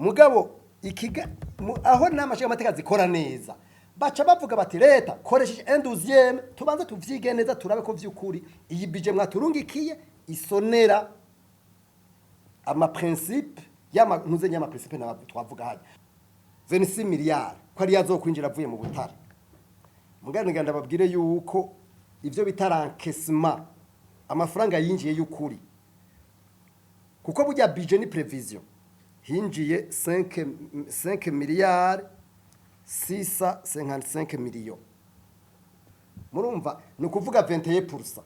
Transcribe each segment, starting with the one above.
Mugabo ikiga aho nama nshingamateka zikora neza, baca bavuga bati: "Leta, koresheje un douzième, tubanze tuvyige neza, turabe ko vy'ukuri iyi budget mwaturungikiye isonera ama principe yama ntuze nyama principe na twavuga hajya 26 miliyari ko ari yazokwinjira avuye mu butare." Mugabo nganda babwire yuko ivyo bita l'encaissement, amafaranga yinjiye y'ukuri, kuko burya budget ni prévision, hinjiye 5 miliyari 655 millions. Murumva, ni ukuvuga 21%.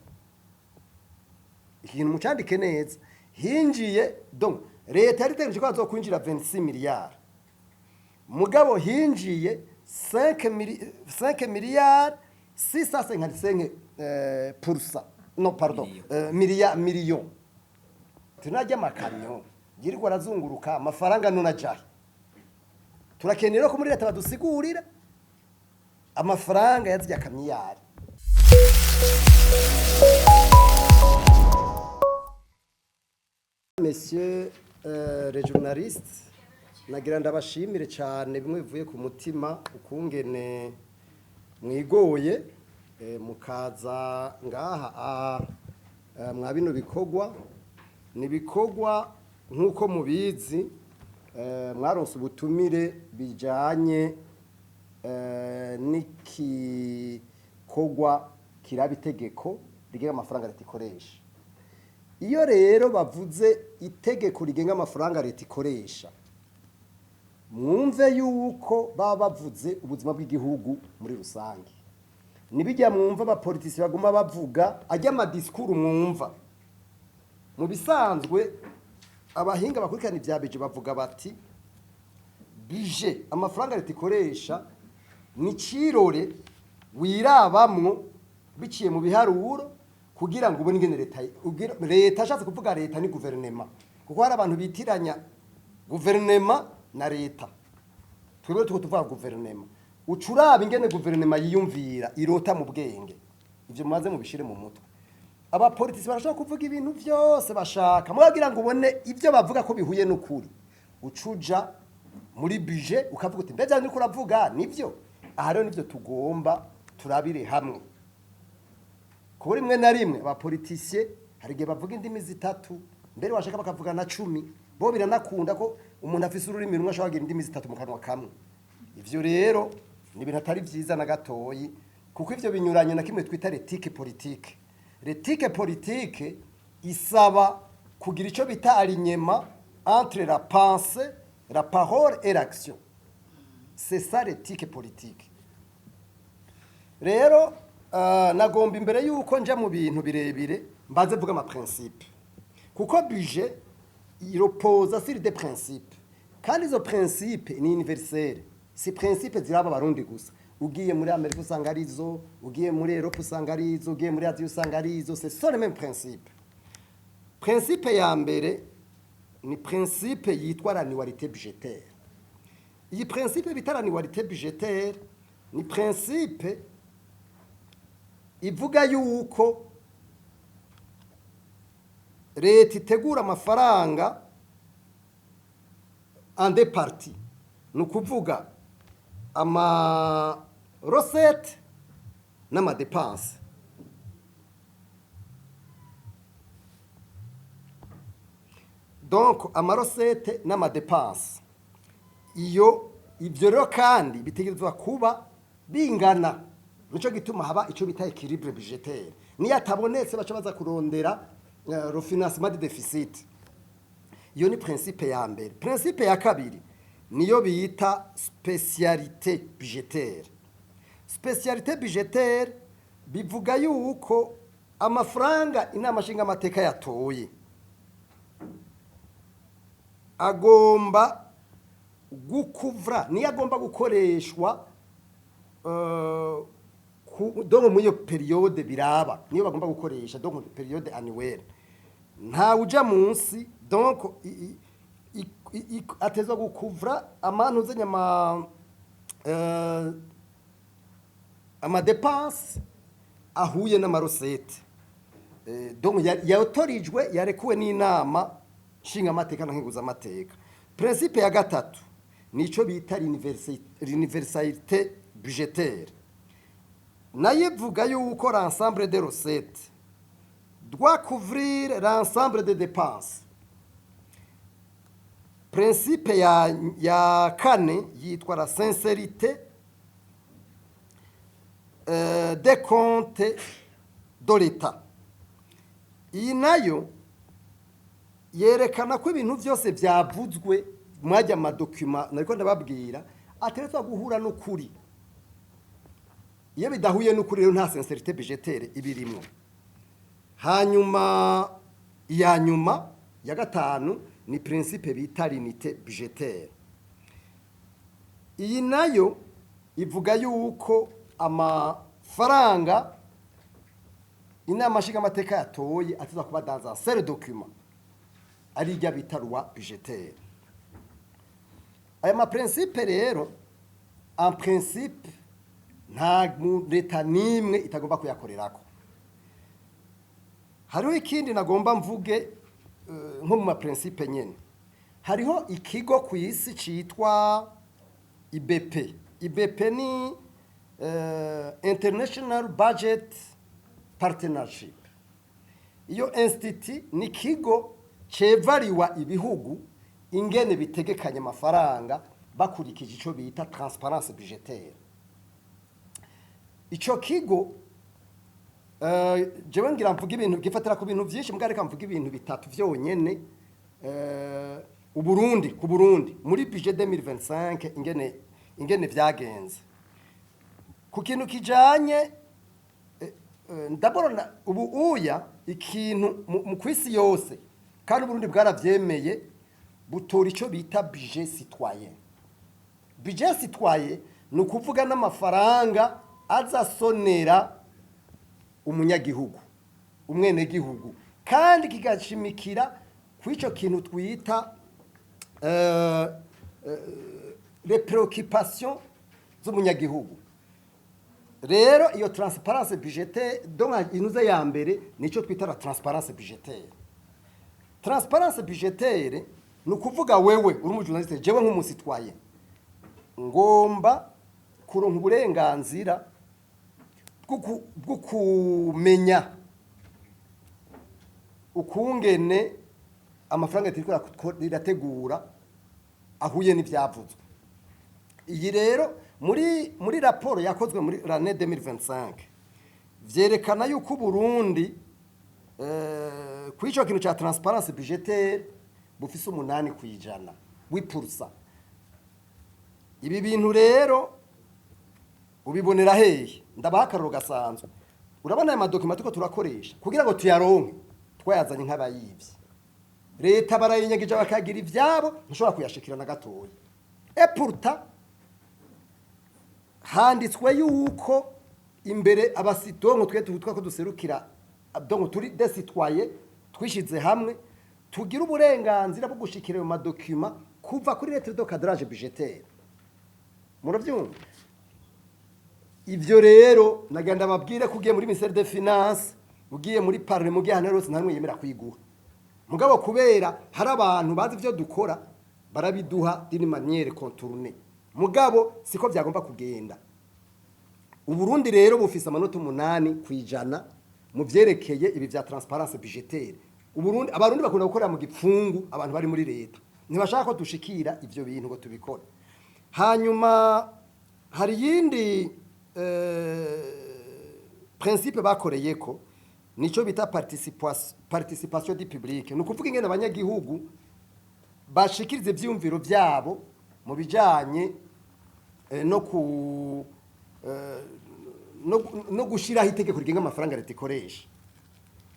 Ikintu mucandike neza: hinjiye, donc leta yari itegereje ko hazokwinjira 26 miliyari, mugabo hinjiye 5 miliyari 655 pour cent, non, pardon, million. Tunajya amakamyo yirirwa arazunguruka, amafaranga none ajahe? Turakenera ko muri leta badusigurira amafaranga yazirya kamiyari. Messieurs les journalistes, nagira ndabashimire cyane bimwe bivuye ku mutima ukungene mwigoye mukaza ngaha mwa bino bikorwa. Ni bikorwa nk'uko mubizi, mwaronse ubutumire bijanye n'igikorwa kiraba itegeko rigenga amafaranga leta ikoresha. Iyo rero bavuze itegeko rigenga amafaranga leta ikoresha, mwumve yuko baba bavuze ubuzima bw'igihugu muri rusange. Nibijya mwumva abapolitisi baguma bavuga ajya ama discours, mwumva mu bisanzwe abahinga bakurikirana ibya budget bavuga bati: "Budget, amafaranga leta ikoresha, ni cirore wirabamwo biciye mu biharuro kugira ngo ubone ingene leta leta." Ashatse kuvuga leta ni guverinema, kuko hari abantu bitiranya guverinema na leta. Twebwe tuko tuvuga guverinema. Uca uraba ingene guverinema yiyumvira, irota mu bwenge. Ivyo mumaze mubishire mu mutwe. Abapolitisi barashobora kuvuga ibintu vyose bashaka, mubagira ngo ubone ivyo bavuga ko bihuye n'ukuri, ucuja muri budget ukavuga uti: "Mbega niko uravuga nivyo?" Aha rero nivyo tugomba turabire hamwe, kuko rimwe na rimwe aba politiciens hari igihe bavuga indimi zitatu, mbere washaka bakavuga na 10. Bo biranakunda ko umuntu afise ururimi rumwe ashobora kugira indimi zitatu mu kanwa kamwe. Ivyo rero ni ibintu atari vyiza na gatoyi, kuko ivyo binyuranye na kimwe twita l'éthique politique. L'éthique politique isaba kugira ico bita alignement entre la pensée, la parole et l'action. C'est ça l'éthique politique. Rero nagomba imbere yuko nja mu bintu birebire mbanze mvuga ama principe, kuko budget ireposa sur des principes, kandi izo principe ni universelle, si principe ziraba abarundi gusa. Ugiye muri Amerika usanga ari izo, ugiye muri Europe usanga ari izo, ugiye muri Asie usanga ari izo. Ce sont les mêmes principes. Principe ya mbere ni principe yitwa l'annualité budgétaire. Iyi principe bita l'annualité budgétaire ni principe ivuga yuko leta itegura amafaranga en deux parties, ni ukuvuga ama recettes n'ama dépenses. Donc ama recettes n'ama dépenses, iyo ibyo rero kandi bitegerezwa kuba bingana. Nico gituma haba ico bita équilibre budgétaire. Niyo atabonetse, baca baza kurondera refinancement de déficit. Iyo ni principe ya mbere. Principe ya kabiri niyo bita spécialité budgétaire. Spécialité budgétaire bivuga yuko amafaranga inama nshingamateka yatoye agomba gukuvra, niyo agomba gukoreshwa donc muri iyo période biraba, niyo bagomba gukoresha, donc période annuelle, nta uja munsi. Donc atezwa gukuvra amantuze nyama ama dépenses ahuye n'ama recettes donc yatorijwe, yarekuwe n'inama nshingamateka na nkenguzamateka. Principe ya gatatu nico bita l'universalité budgétaire. Nayo ivuga yuko l'ensemble des recettes doit couvrir l'ensemble des dépenses. Principe ya kane yitwa la sincérité des comptes de l'État. Iyi nayo yerekana ko ibintu byose byavuzwe mwajya ama documents nariko ndababwira ateretswa guhura n'ukuri. Iyo bidahuye n'ukuri rero, nta sincérité budgétaire ibirimwo. Hanyuma iya nyuma ya gatanu ni principe bita l'unité budgétaire. Iyi nayo ivuga yuko amafaranga inama nshingamateka yatoye ateza kuba dans un seul document, ari rya bita loi budgétaire. Aya ma principes rero, en principe, nta leta n'imwe itagomba kuyakorerako. Hariho ikindi nagomba mvuge, nko mu ma principes nyene, hariho ikigo ku isi citwa IBP. IBP ni International Budget Partnership. Iyo institut ni ikigo cevariwa ibihugu ingene bitegekanya amafaranga bakurikije ico bita transparence budgétaire. Ico kigo, jewe ngira mvuga ibintu gifatira ku bintu vyinshi, mbwa reka mvuga ibintu bitatu vyonyene. Uburundi, ku Burundi muri budget 2025, ingene vyagenze ku kintu kijanye, ndabona ubu uya ikintu mu kwisi yose, kandi Uburundi bwaravyemeye, butora ico bita budget citoyen. Budget citoyen ni ukuvuga n'amafaranga azasonera umunyagihugu, umwenegihugu, kandi kigashimikira ku ico kintu twita les préoccupations z'umunyagihugu. Rero iyo transparence budgétaire, donc inuze ya mbere nico twita la transparence budgétaire. Transparence budgétaire ni ukuvuga wewe uri umu journaliste, jewe nk'umu citoyen, ngomba kuronka uburenganzira bwo kumenya ukungene amafaranga turiko irategura ahuye n'ivyavuzwe. Iyi rero muri raporo yakozwe muri l'année 2025 vyerekana yuko Burundi, kuri ico kintu ca transparence budgétaire, bufise 8% w'ipursa. Ibi bintu rero ubibonera hehe? Ndabaha akarorero gasanzwe. Urabona aya ma documents turiko turakoresha, kugira ngo tuyaronke twayazanye nk'abayivyi, leta barayinyagije bakagira ivyabo, ntushobora kuyashikira na gatoya. Et pourtant handitswe yuko imbere abasidonko twe tutwa ko duserukira, donc turi des citoyens twishize hamwe, tugira uburenganzira bwo gushikira ayo ma documents kuva kuri lettre de cadrage budgétaire. Muravyumva ivyo rero? Nagenda babwire ko ugiye muri ministère des finances, ugiye muri parlement, ugiye ahantu hose, nta n'umwe yemera kwiguha. Mugabo kubera hari abantu bazi ivyo dukora, barabiduha d'une manière contournée. Mugabo siko vyagomba kugenda. Uburundi rero bufise amanota 8% mu vyerekeye ibi vya transparence budgétaire. Uburundi, Abarundi bakunda gukorera mu gipfungu. Abantu bari muri leta ntibashaka ko dushikira ivyo bintu ngo tubikore. Hanyuma hari yindi principe bakoreyeko, nico bita participation du public. Ni ukuvuga ingene abanyagihugu bashikiriza ivyiyumviro vyabo mu bijanye no gushiraho itegeko rigenga amafaranga leta ikoresha.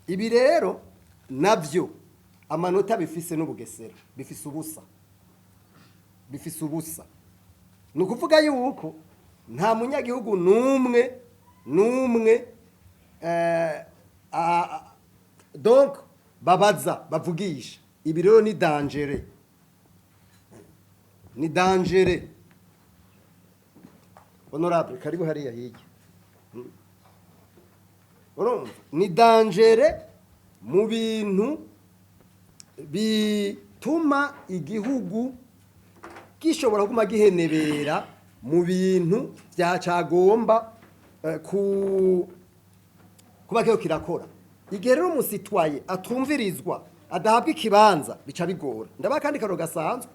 Ibi rero navyo amanota bifise n'ubugesera bifise ubusa, bifise ubusa. Ni ukuvuga yuko nta munyagihugu n'umwe n'umwe, donc babaza, bavugisha. Ibi rero ni dangereux, ni dangereux. Honorable, karibu hariya hirya. Urumva ni dangereux mu bintu bituma igihugu Gishobora kuguma gihenebera mu bintu bya cagomba ku kuba kiho kirakora. Igihe rero umusitwaye atumvirizwa, adahabwa ikibanza, bica bigora. Ndabaha kandi karo gasanzwe.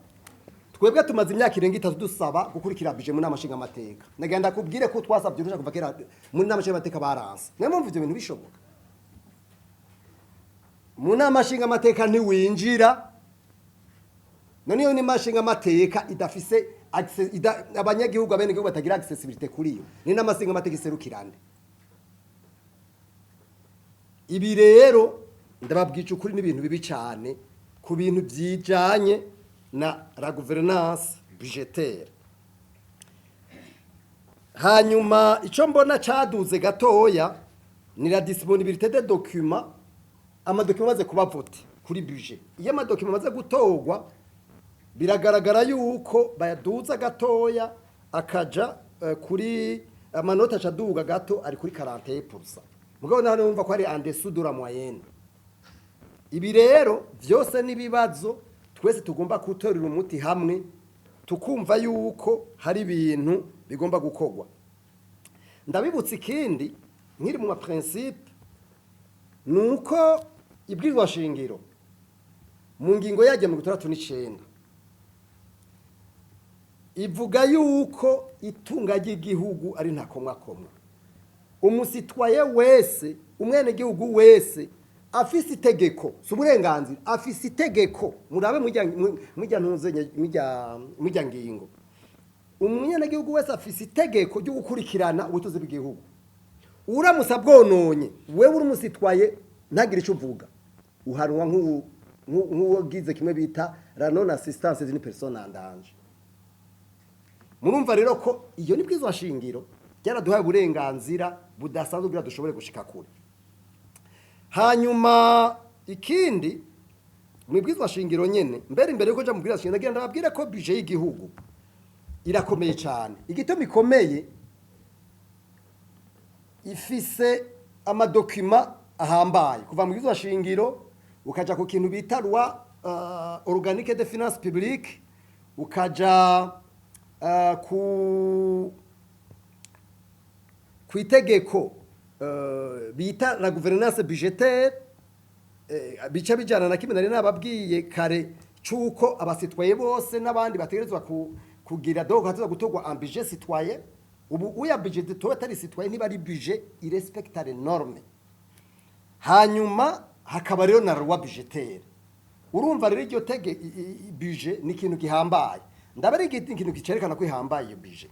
Twebwe tumaze imyaka irenga 3 dusaba gukurikira budget mu nama nshingamateka. Nagenda kubwire ko twasabye uruja kuva kera muri nama nshingamateka, baranse. Niyo mpamvu ivyo bintu bishoboka mu nama nshingamateka ntiwinjira. None iyo ni nshingamateka idafise abanyagihugu, abenegihugu batagira accessibilité kuri yo, ni nama nshingamateka iserukirande? Ibi rero ndababwica ukuri, n'ibintu bibi cyane ku bintu byijanye na la gouvernance budgétaire. Hanyuma icyo mbona cyaduze gatoya ni la disponibilité des documents, ama documents amaze kuba voté kuri budget. Iyo ama documents amaze gutorwa, biragaragara yuko bayaduza gatoya, akaja kuri amanota aca aduga gato, ari kuri 41%. Mugabo naho numva ko ari en dessous de la moyenne. Ibi rero byose n'ibibazo twese tugomba gutorera umuti hamwe, tukumva yuko hari ibintu bigomba gukorwa. Ndabibutsa ikindi nkiri mu ma principes, ni uko ibwirizwa shingiro mu ngingo yaryo 69 ivuga yuko itunga ry'igihugu ari ntakomwakomwa. Umusitwaye wese, umwenegihugu wese afise itegeko, si uburenganzira, afise itegeko. Murabe mujya ntuzenye mujya ngingo, umunyagihugu wese afise itegeko ryo gukurikirana ubutunzi bw'igihugu. Uramutse abwononye, wewe uri umusitwaye, ntagire icyo uvuga, uhanwa nk'uwagize kimwe bita la non assistance d'une personne en danger. Murumva rero ko iyo ni bwizwa shingiro ryaraduhaye uburenganzira budasanzwe kugira dushobore gushika kure. Hanyuma ikindi mu ibwirizwa shingiro nyene, mbere imbere yuko nja mu bwirizwa shingiro, nagira ndababwire ko budget y'igihugu irakomeye cyane. Igituma ikomeye, ifise ama documents ahambaye, kuva mu bwirizwa shingiro ukaja ku kintu bita loi organique de finance publique, ukaja ku itegeko bita la gouvernance budgétaire, bica bijana na kimwe nari nababwiye kare cuko abasitwaye bose n'abandi bategerezwa kugira, donc hatuza gutorwa un budget citoyen. Ubu uya budget dutowe atari citoyen ntiba ari budget irespecta les normes. Hanyuma hakaba rero na loi budgétaire. Urumva rero iryo tege budget ni ikintu gihambaye. Ndaba ari ikintu kicerekana ko ihambaye iyo budget,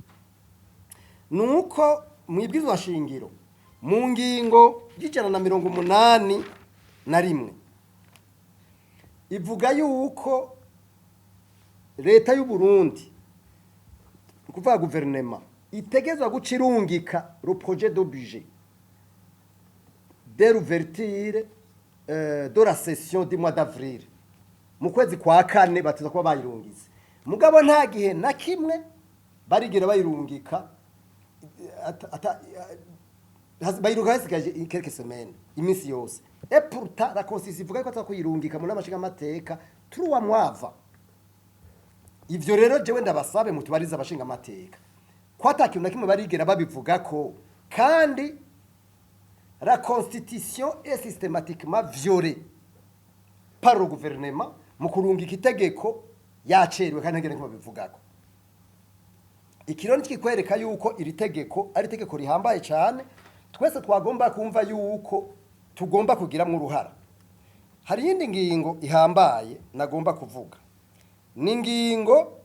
nuko mu ibwirizwa shingiro mu ngingo y'181 ivuga yuko leta y'u Burundi, ni ukuvuga guverinema, itegezwa guca irungika le projet de budget dès l'ouverture de la session du mois d'avril. Mu kwezi kwa kane bateza kuba bayirungitse, mugabo nta gihe na kimwe barigera bayirungika. Bayirunga hasigaje quelques semaines, iminsi yose. Et pourtant la constitution ivuga ko aza kuyirungika mu nama nshingamateka 3 mois avant. Ivyo rero jewe ndabasabe mutubarize abashingamateka ko ata kintu na kimwe barigera babivuga ko, kandi la constitution est systématiquement violée par le gouvernement mu kurungika itegeko yacerewe, kandi ntagire nko babivugako. Ikiro kikwereka yuko iri tegeko ari itegeko rihambaye cyane, twese twagomba kumva yuko tugomba kugiramwo uruhara. Hari iyindi ngingo ihambaye nagomba kuvuga, ni ingingo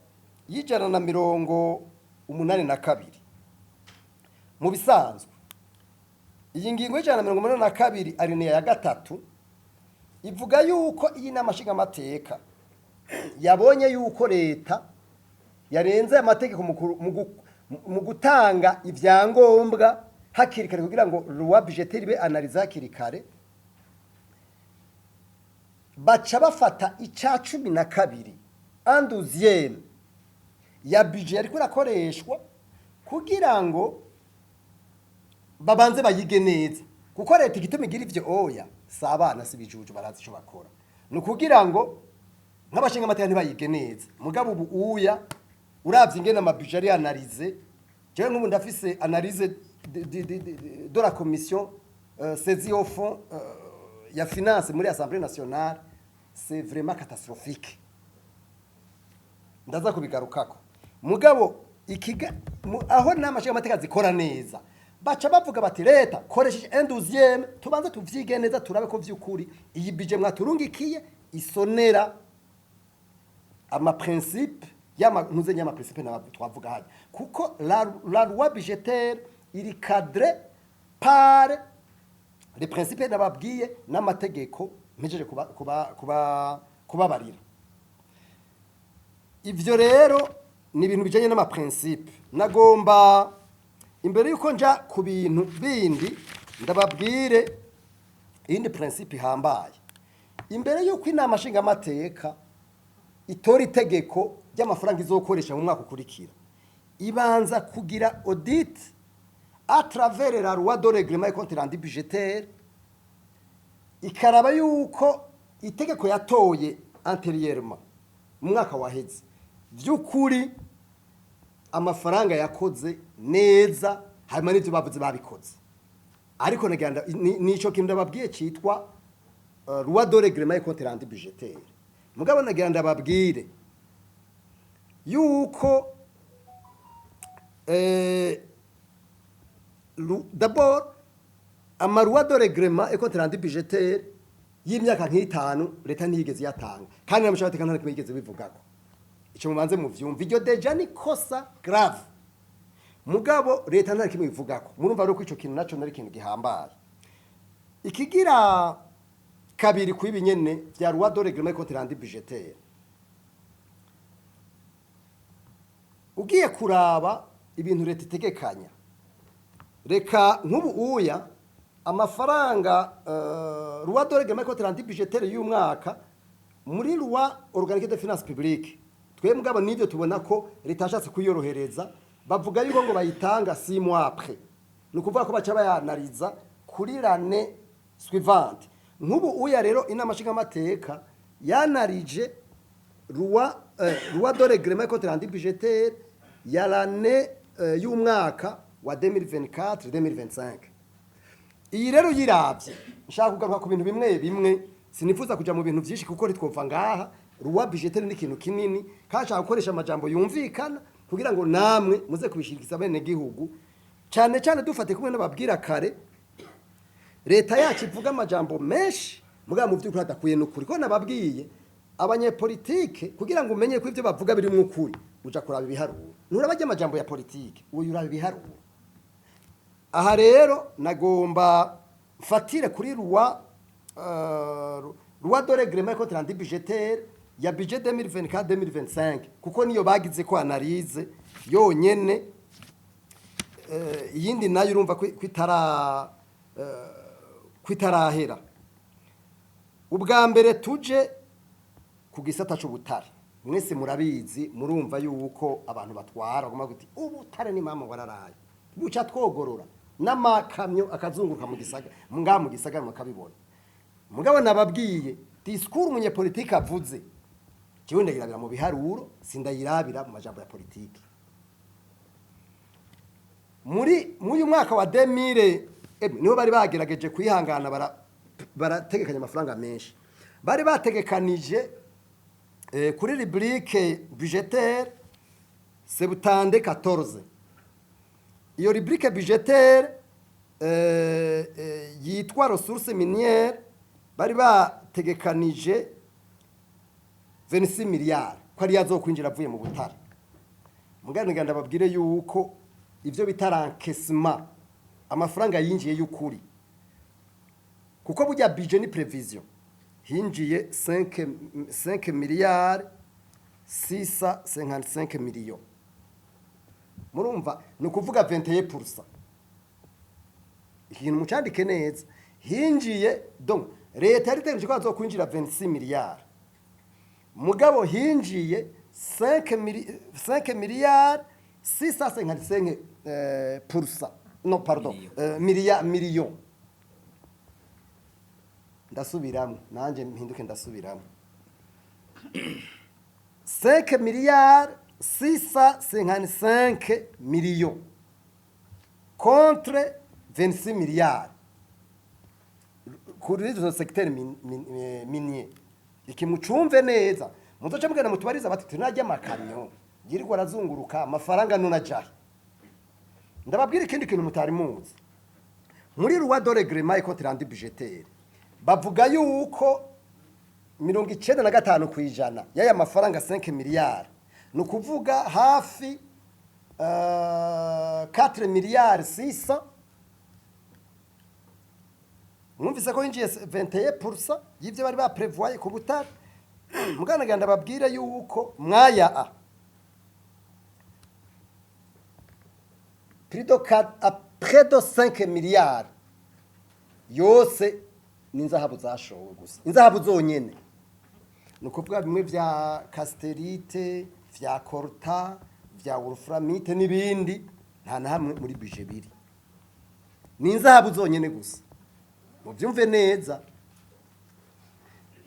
y'182. Mu bisanzwe iyi ngingo y'182 alinéa ya 3 ivuga yuko iyi nama nshingamateka yabonye yuko leta yarenze amategeko mu gutanga ivyangombwa hakiri kare kugira ngo loi budgétaire ibe analysée hakiri kare, baca bafata ica 12, un douzième ya budget yariko irakoreshwa, kugira ngo babanze bayige neza. Kuko leta igituma igira ivyo, oya, si abana, si ibijuju, barazi ico bakora. Ni ukugira ngo nk'abashinga amateka ntibayige neza. Mugabo ubu uya Uravye ingene ama budget ari analysé, jewe nk'ubu ndafise analyse de la commission saisie au fond ya finance muri Assemblée nationale, c'est vraiment catastrophique. Ndaza kubigarukako. Mugabo ikiga aho nama nshingamateka zikora neza, baca bavuga bati: "Leta koresheje un douzième, tubanze tuvyige neza, turabe ko vy'ukuri iyi budget mwaturungikiye isonera ama principe yama ntuze nyama principe na twavuga hajya." Kuko la loi budgétaire iri cadrée par les principes nababwiye n'amategeko mpejeje kuba kubabarira. Ivyo rero ni ibintu bijanye n'ama principe. Nagomba, imbere yuko nja ku bintu bindi, ndababwire iyindi principe ihambaye. Imbere yuko inama nshingamateka itora itegeko ry'amafaranga izokoresha mu mwaka ukurikira, ibanza kugira audit à travers la loi de règlement et compte rendu budgétaire, ikaraba yuko itegeko yatoye antérieurement mu mwaka waheze vy'ukuri amafaranga yakoze neza, hanyuma n'ivyo bavuze babikoze. Ariko nagira nico kintu ndababwiye citwa loi de règlement et compte rendu budgétaire. Mugabo nagira ndababwire yuko d'abord ama loi de règlement et compte rendu budgétaire y'imyaka nk'itanu leta ntiyigeze yatanga, kandi n'amashabateka nta kimwe yigeze bivugako. Ico mubanze muvyumva, iryo déjà ni kosa grave. Mugabo leta nta kimwe bivugako. Murumva rero ko ico kintu naco nari ikintu gihambaye. Ikigira kabiri ku ibi nyene vya loi de règlement et compte rendu budgétaire, ugiye kuraba ibintu leta itegekanya, reka nk'ubu uya amafaranga loi de règlement et compte rendu budgétaire y'umwaka muri loi organique de finance publique, twebwe mugabo nivyo tubona ko leta yashatse kuyorohereza, bavuga yuko ngo bayitanga 6 mois après. Ni ukuvuga ko baca bayanariza kuri l'année suivante. Nk'ubu uya rero inama nshingamateka yanarije loi de règlement et compte rendu budgétaire ya l'année y'umwaka wa 2024 2025. Iyi rero uyiravye, nshaka kugaruka ku bintu bimwe bimwe, sinifuza kuja mu bintu vyinshi kuko ntitwova ngaha. Loi budgétaire ni ikintu kinini, kandi nshaka gukoresha amajambo yumvikana kugira ngo namwe muze kubishikiriza bene gihugu, cyane cyane dufate kumwe n'ababwira kare leta yacu ivuga amajambo menshi, mugabo mu by'ukuri adakuye n'ukuri. Ko nababwiye, abanyepolitike, kugira ngo umenye ko ibyo bavuga biri mu ukuri, uja kuraba ibiharuro. Nturabajya amajambo ya politike, uyu uraba ibiharuro. Aha rero nagomba mfatire kuri loi de règlement et compte rendu budgétaire ya budget 2024 2025, kuko niyo bagize ko analyse yonyene. Iyindi nayo urumva ko ko itarahera. Ubwa mbere tuje ku gisata c'ubutare. Mwese murabizi, murumva yuko abantu batwara bagomba kuti ubutare ni mama wararaye, buca twogorora n'amakamyo akazunguruka mu gisaga, ngaha mu gisagara mukabibona. Mugabo nababwiye, discours umunyepolitike avuze, jewe ndayirabira mu biharuro, sindayirabira mu majambo ya politike. Muri uyu mwaka wa 2000 niho bari bagerageje kwihangana, barategekanya amafaranga menshi. Bari bategekanije kuri rubrique budgétaire 74. Iyo rubrique budgétaire yitwa ressources minières, bari bategekanije 26 miliyari ko ari yazokwinjira avuye mu butare. Mugabo ndababwire yuko ivyo bita l'encaissement, amafaranga yinjiye y'ukuri, kuko burya budget ni prévision, hinjiye 5 miliyari 655 millions. Murumva, ni ukuvuga 21%. Ikintu mucandike neza, hinjiye, donc leta yari itegereje ko hazokwinjira 26 miliyari, mugabo hinjiye 5 miliyari 655 pourcent, non, pardon, million. Ndasubiramo nanje mpinduke, ndasubiramo: 5 miliyari 655 millions contre 26 milliards kuri izo secteur minier. Iki mucumve neza, muzoce mugenda mutubariza bati tunarya amakamyo yirirwa arazunguruka, amafaranga none ajahe? Ndababwira ikindi kintu mutari muzi. Muri loi de règlement et compte rendu budgétaire bavuga yuko 95% y'aya mafaranga 5 miliyari, ni ukuvuga hafi 4 miliyari 600, mwumvise ko yinjiye 21% y'ibyo bari baprevoye ku butare. Muganaganda babwire yuko mwaya a plus de 4 à près de 5 miliyari yose ni inzahabu zashowe gusa, inzahabu zonyene. Ni ukuvuga bimwe vya cassitérite, vya coltan, vya wolframite n'ibindi, nta na hamwe muri budget biri, ni inzahabu zonyene gusa. Muvyumve neza,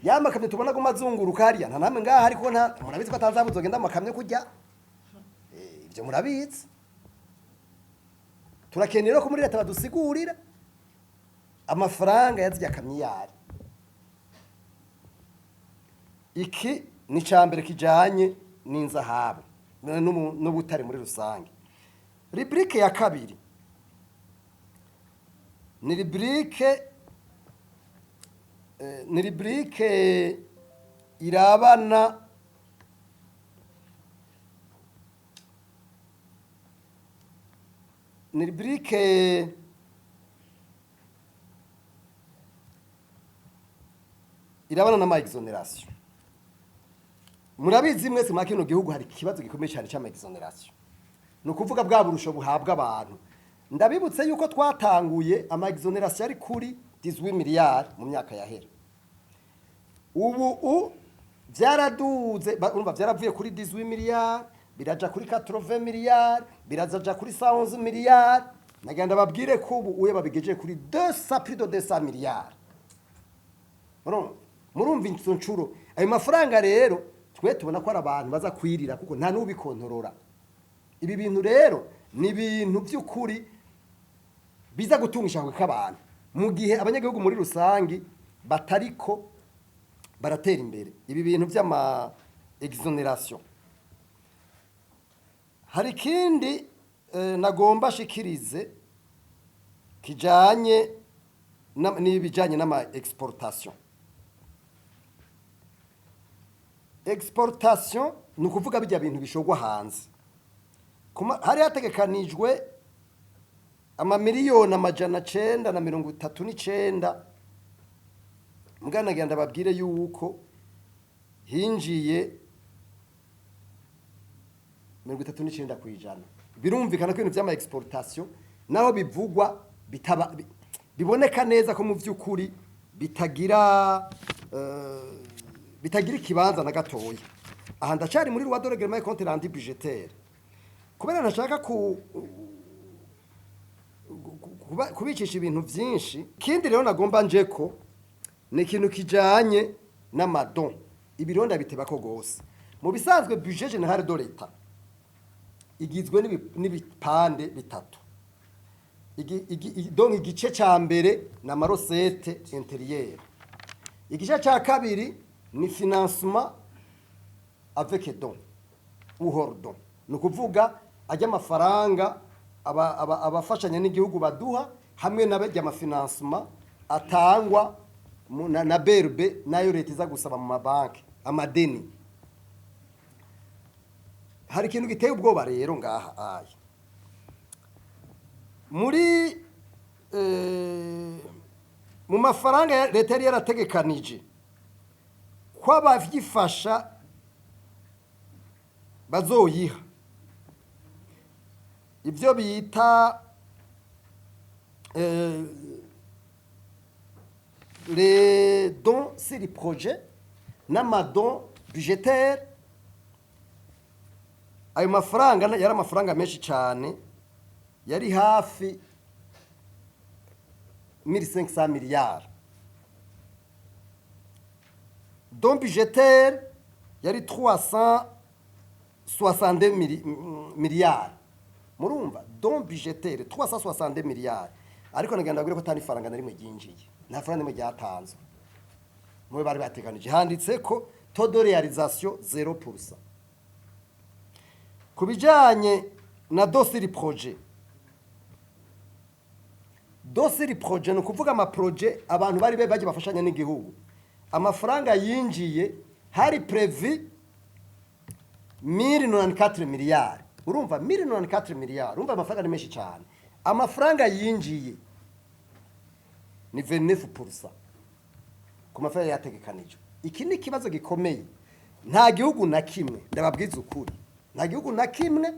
ya makamyo tubona ko mazunguruka hariya, nta namwe ngaha, ariko nta murabizi ko atazahabu zogenda amakamyo kujya. Ibyo murabizi. Turakeneye rero ko muri leta badusigurira amafaranga yazirya kamiyari. Iki ni icya mbere kijyanye n'inzahabu n'ubutare muri rusange. Rubrique ya kabiri ni rubrique irabana ni rubrique irabana n'ama exonération. Murabizi mwese, muri kino gihugu hari ikibazo gikomeye cyane cy'ama exonération, ni ukuvuga bwa burusho buhabwa abantu. Ndabibutse yuko twatanguye ama exonération ari kuri 18 miliyari mu myaka yahera. Ubu byaraduze, urumva byaravuye kuri 18 miliyari biraja kuri 80 miliyari, birazaja kuri 111 miliyari. Nagenda babwire ko ubu uye babigejeje kuri 200, plus de 200 miliyari. Murumva, murumva izo ncuro ayo mafaranga. Rero twe tubona ko ari abantu baza kwirira, kuko nta n'ubikontorora. Ibi bintu rero ni ibintu by'ukuri biza gutungisha k'abantu mu gihe abanyagihugu muri rusangi batariko baratera imbere. Ibi bintu by'ama exonération. Hari ikindi nagomba shikirize kijanye n'ibijanye n'ama exportation. Exportation ni ukuvuga bijya bintu bishogwa hanze. Hari hategekanijwe amamiliyoni 939. Muganagira ndababwire yuko hinjiye 39%. Birumvikana ko ibintu by'ama exportation naho bivugwa bitaba biboneka neza ko mu by'ukuri bitagira ikibanza na gatoya. Aha ndacari muri loi de règlement et compte rendu budgétaire, kubera ntashaka kubicisha ibintu byinshi. Ikindi rero nagomba nje ko ni ikintu kijanye n'ama dons. Ibironda bitebako gose. Mu bisanzwe budget général de l'État igizwe n'ibipande bitatu. Donc igice ca mbere ni ama recettes intérieures, igice ca kabiri ni financement avec don ou hors don, ni ukuvuga ajya amafaranga abafashanya n'igihugu baduha, hamwe n'abajya ama financement atangwa na BRB, nayo leta iza gusaba mu mabanki amadeni. Hari ikintu giteye ubwoba rero ngaha aya muri mu mafaranga leta yari yarategekanije ko abavyifasha bazoyiha, ibyo bita les dons sur les projets n'ama dons budgétaires. Ayo mafaranga yari amafaranga menshi cyane, yari hafi 1500 miliyari. Don budgétaire yari 362 miliyari. Murumva, don budgétaire 362 miliyari, ariko nagenda ndabwire ko atari ifaranga na rimwe ryinjiye, nta faranga na rimwe ryatanzwe mube bari bateganije. Handitse ko taux de réalisation 0%. Ku bijanye na dons sur projet, dons sur projet ni ukuvuga ama projets abantu bari bagiye bafashanya n'igihugu, amafaranga yinjiye hari prévu 1094 miliyari. Urumva, 1094 miliyari, urumva amafaranga ni menshi cyane. Amafaranga yinjiye ni 29% ku mafaranga yategekanijwe. Iki ni ikibazo gikomeye. Nta gihugu na kimwe, ndababwiza ukuri, nta gihugu na kimwe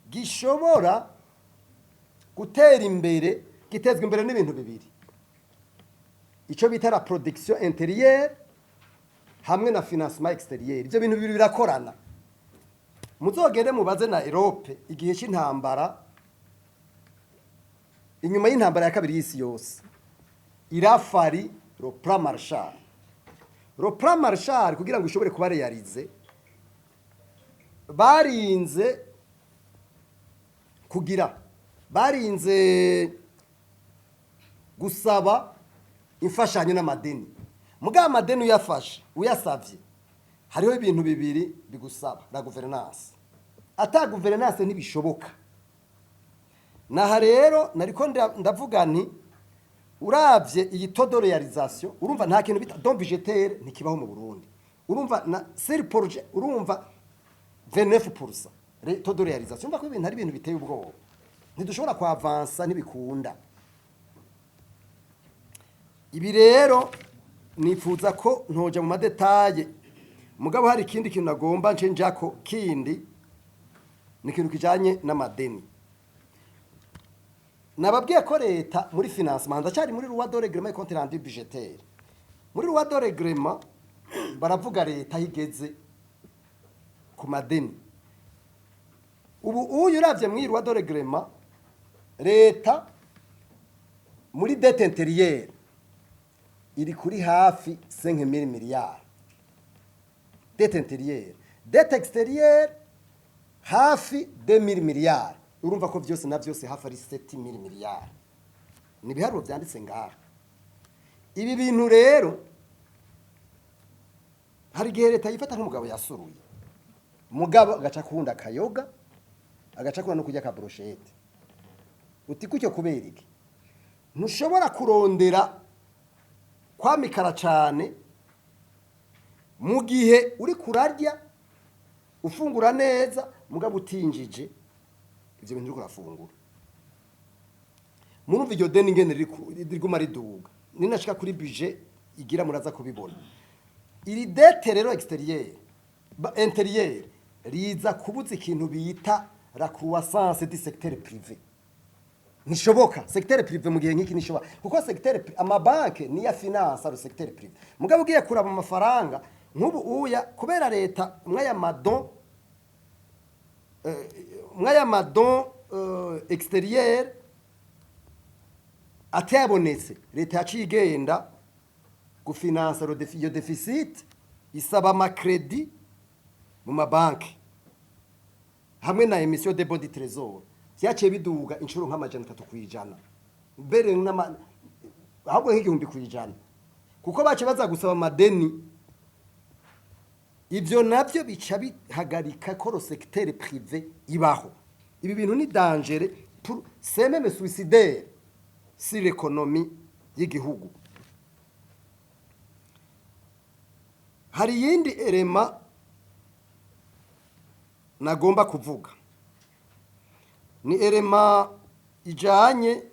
gishobora gutera imbere gitezwa imbere n'ibintu bibiri: icyo bita la production intérieure hamwe na financement extérieur. Ibyo bintu bibiri birakorana. Muzogende mubaze na Europe igihe cy'intambara, inyuma y'intambara ya kabiri y'isi yose, il a fallu le plan Marshall. Le plan Marshall, kugira ngo ishobore kuba réalisé, barinze kugira, barinze gusaba imfashanyo n'amadeni. Mugabo amadeni uyafashe, uyasavye, hariho ibintu bibiri bigusaba: la gouvernance. Ata gouvernance ntibishoboka. Naha rero nariko ndavuga nti uravye iyi taux de réalisation, urumva nta kintu bita don budgétaire, ntikibaho mu Burundi. Urumva na sur projet, urumva 29% taux de réalisation. Urumva ko ibintu ari ibintu biteye ubwoba, ntidushobora kwavansa, ntibikunda. Ibi rero nifuza ko ntoja mu ma détails, mugabo hari ikindi kintu nagomba nce njako. Kindi ni ikintu kijanye n'amadeni. Nababwiye ko leta muri financement, ndacyari muri loi de règlement et compte rendu budgétaire, muri loi de règlement baravuga leta aho igeze ku madeni. Ubu uyu uravye muri loi de règlement, leta muri dette intérieure iri kuri hafi 5000 miliyari dette intérieure, dette extérieure hafi 2000 miliyari. Urumva ko vyose na vyose hafi ari 7000 miliyari. Ni ibiharuro vyanditse ngaha. Ibi bintu rero, hari igihe leta yifata nk'umugabo yasuruye, mugabo agaca akunda akayoga, agaca akunda no kurya aka brochette. Uti gutyo kubera iki? Ntushobora kurondera kwamikara cyane mu gihe uri kurarya, ufungura neza, mugabo utinjije ivyo bintu uriko urafungura. Murumva iryo deni ingene riguma riduga. Ninashika kuri budget igira, muraza kubibona. Iri dette rero extérieure, intérieure, riza kubuza ikintu bita la croissance du secteur privé. Ntishoboka secteur privé mu gihe nk'iki, ntishoboka, kuko secteur amabanke niyo finance le secteur privé. Mugabo ugiye kuraba amafaranga nk'ubu uya, kubera leta mwaya ma dons, mwaya ma dons extérieur atayabonetse, leta yaciye igenda gufinansa iyo déficit, isaba ama crédits mu mabanki hamwe na émission de bons du trésor. Vyaciye biduga inshuro nka 300%, mbere ahubwo nka 1000%, kuko baciye baza gusaba amadeni. Ivyo navyo bica bihagarika ko le secteur privé ibaho. Ibi bintu ni dangereux pour, c'est même suicidaire sur l'économie y'igihugu. Hari iyindi élément nagomba kuvuga, ni élément ijanye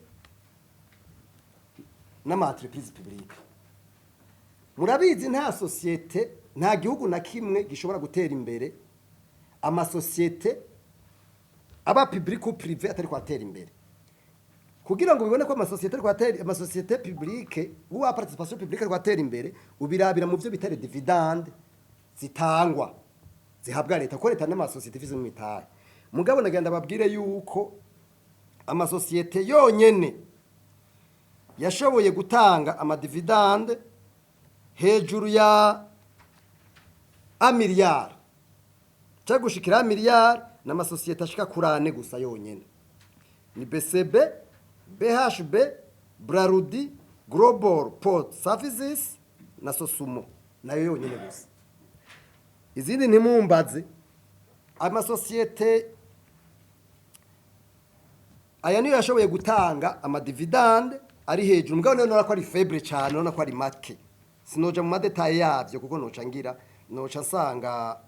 n'ama entreprise publique. Murabizi, nta société, nta gihugu na kimwe gishobora gutera imbere amasosiyete aba public ou privé atari kwatera imbere. Kugira ngo bibone ko amasosiyete ariko atera, amasosiyete publique ou à participation publique ariko atera imbere, ubirabira mu byo bita les dividendes zitangwa, zihabwa leta, ko leta n'amasosiyete ifise mu mitahe. Mugabo nagenda babwire yuko amasosiyete yonyene yashoboye gutanga ama dividendes hejuru ya a miliyari canke 1 miliyari, Cyangwa gushikira miliyari n'amasosiyete ashika kuri ane gusa yonyene, ni BCB, BHB, Brarudi, Global Port Services na Sosumo, nayo yonyene gusa. Izindi ntimumbaze. Amasosiyete aya niyo yashoboye gutanga ama dividendes ari hejuru, mugabo niyo nora ko ari faible cyane, urabona ko ari make. Sinoja mu ma détails yavyo kuko noca ngira noca nsanga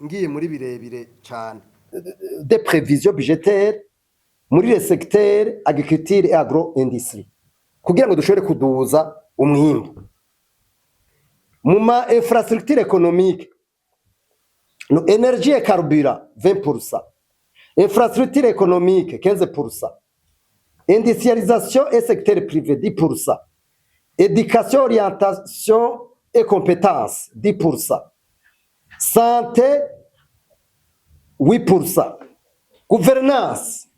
ngiye muri birebire cyane. Des prévisions budgétaires muri les secteurs agriculture et agro industrie kugira ngo dushobore kuduza umwimbu. Mu ma infrastructure économique, no énergie et carburant 20%, infrastructure économique 15%, industrialisation et secteur privé 10%, éducation, orientation et compétences 10%, santé 8%, gouvernance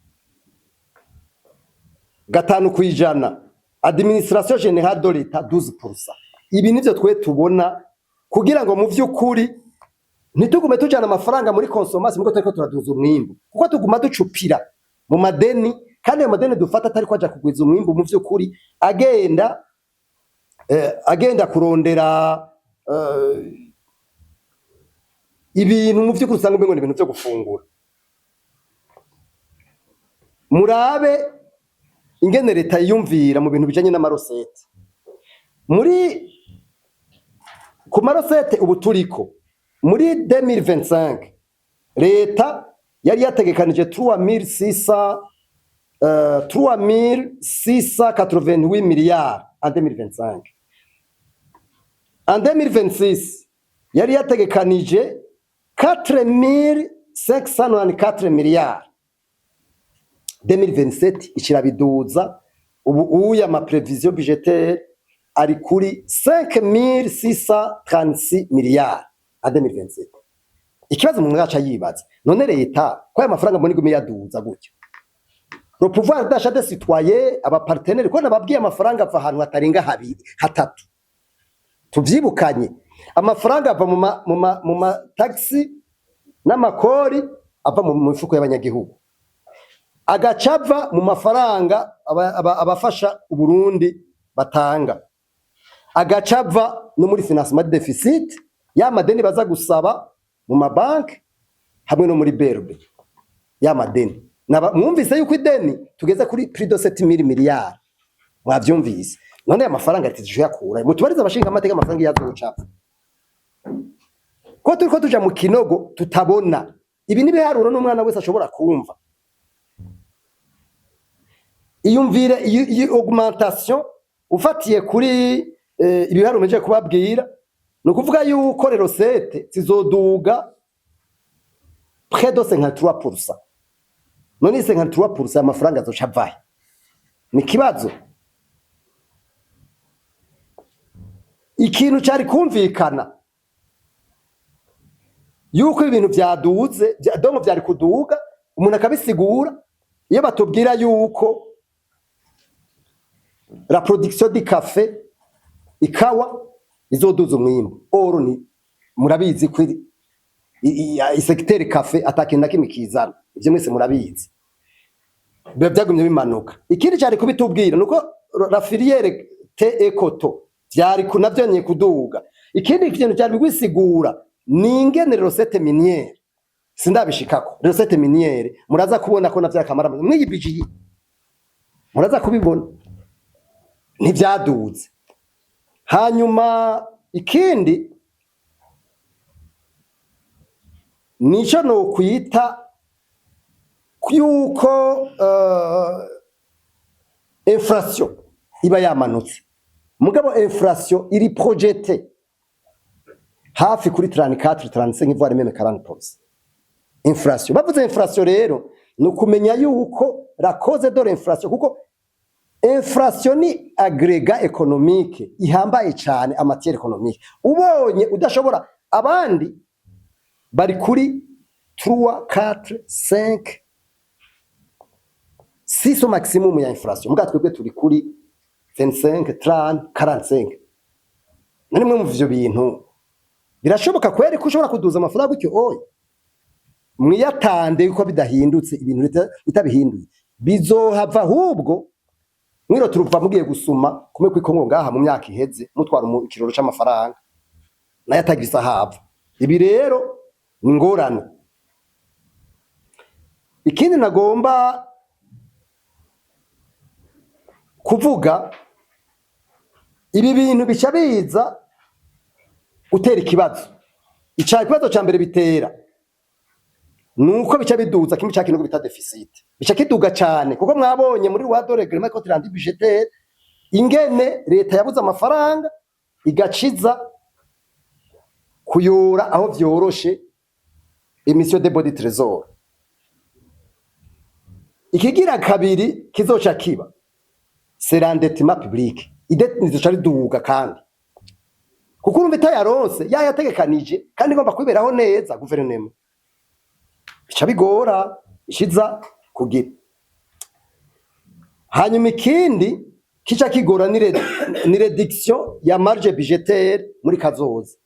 5%, administration générale de l'État 12%. Ibi nivyo twe tubona kugira ngo mu vy'ukuri ntitugume tujana amafaranga muri consommation mugo turiko turaduza umwimbu, kuko tuguma ducupira mu madeni, kandi ayo madeni dufata atari ko aja kugwiza umwimbu. Mu vy'ukuri agenda kurondera ibintu mu vy'ukuri usanga umengo ni ibintu vyo gufungura. Murabe ingene leta yiyumvira mu bintu bijanye n'ama recettes. Muri ku ma recettes ubu turiko muri 2025, leta yari yategekanije 3600 3688 miliyari en 2025. En 2026 yari yategekanije 4594 miliyari. 2027 ikirabiduza, ubu uya ama prévisions budgétaires ari kuri 5636 miliyari en 2027. Ikibazo umuntu yaca yibaza: none leta ko aya mafaranga mbona igume yaduza gutya, le pouvoir d'achat des citoyens, aba partenaires, ko nababwiye amafaranga ava ahantu hatarenga habiri hatatu, tuvyibukanye: amafaranga ava mu ma taxes n'amakori ava mu mifuko y'abanyagihugu, agaca ava mu mafaranga abafasha Uburundi batanga, agaca ava no muri financement de déficit ya madeni baza gusaba mu mabanki hamwe no muri BRB ya madeni. Mwumvise yuko ideni tugeze kuri plus de 7000 miliyari, mwavyumvise. None aya mafaranga leta yakura? Mutubarize abashinga amateka amafaranga yazoca, ko turiko tuja mu kinogo tutabona. Ibi n'ibiharuro n'umwana wese ashobora kumva. Iyumvire iyi augmentation ufatiye kuri ibiharuro meje kubabwira, ni ukuvuga yuko rero recettes zizoduga près de 53%. None 53% amafaranga azoca avahe? Ni kibazo. Ikintu cari kumvikana yuko ibintu vyaduze donc vyari kuduga, umuntu akabisigura iyo batubwira yuko la production du café, ikawa, izoduza umwimbu. Or ni murabizi ko i secteur café atakintu na kimwe kizana, ivyo mwese murabizi, biba byagumye bimanuka. Ikindi cyari kubitubwira nuko la filière thé et coton vyari navyo nye kuduga. Ikindi kintu cyari bigwisigura ni ingene recette minière, sindabishikako. Recette minière muraza kubona ko navyo akamara mwiyi budget, muraza kubibona ntivyaduze. Hanyuma ikindi nico nokwita yuko inflation iba yamanutse, mugabo inflation iri projetée hafi kuri 34, 35, voire même 40%. Inflation, bavuze inflation rero, ni ukumenya yuko la cause de l'inflation, kuko inflation ni agrégat économique ihambaye cyane en matière économique. Ubonye udashobora, abandi bari kuri 3, 4, 5, 6 au maximum ya inflation, muga twebwe turi kuri 25, 30, 45. None mwe mu ivyo bintu Birashoboka kweri ko ushobora kuduza amafaranga gutyo? Oya, mwiyatande yuko bidahindutse, ibintu leta itabihinduye bizohava ahubwo mwiro turuva mugiye gusuma kumwe kwikongo ngaha mu myaka iheze, mutwara mu kiroro c'amafaranga nayo atagira isahava. Ibi rero ni ingorane. Ikindi nagomba kuvuga, ibi bintu bica biza gutera ikibazo. Ica kibazo ca mbere bitera nuko bica biduza kimwe ca kintu bita déficit, bica kiduga cane, kuko mwabonye muri loi de règlement compte rendu budgétaire ingene leta yabuze amafaranga, igaciza kuyora aho vyoroshe, émission de bons du trésor. Ikigira kabiri kizoca kiba, c'est l'endettement public. Idette nizoca riduga kandi, kuko urumva itayaronse yayategekanije kandi igomba kwiberaho neza guverinoma, bica bigora ishiza kugira. Hanyuma ikindi kica kigora ni réduction ya marge budgétaire muri kazoza,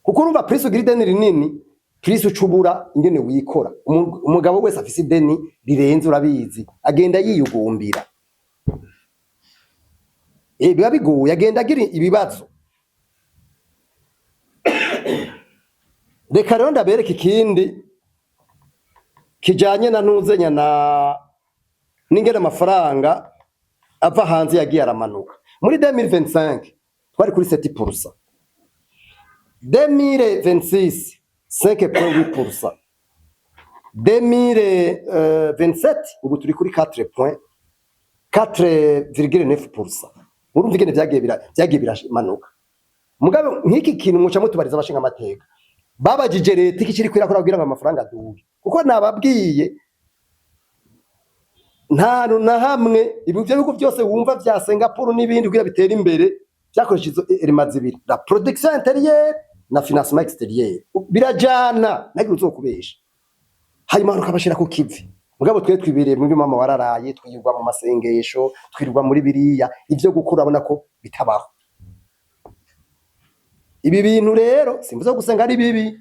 kuko urumva plus ugira ideni rinini, plus ucubura ingene wikora. Umugabo wese afise ideni rirenze, urabizi, agenda yiyugumbira. Biba bigoye, agenda agira ibibazo. Reka rero ndabereka ikindi kijanye na ntuzenya na n'ingene amafaranga ava hanze yagiye aramanuka. Muri 2025 twari kuri 7%, 2026 5.8%, 2027 ubu turi kuri 4.4,9%. Urumva ingene vyagiye biramanuka. Mugabe nk'iki kintu muca mutubariza abashinga amateka babajije leta iki kiri kwirakora kugira ngo amafaranga aduge, kuko nababwiye nta hantu na hamwe ibi byo bihugu byose wumva vya Singapore n'ibindi kugira bitere imbere byakoresheje izo éléments zibiri, la production intérieure na financement extérieur, birajana, ntagira uzokubesha. Hanyuma ukabashira ku kivi. Mugabo twe twibereye muri mama wararaye, twirirwa mu masengesho, twirirwa muri biriya ivyo gukura, urabona ko bitabaho. Ibi bintu rero simvuze ko gusenga ari bibi,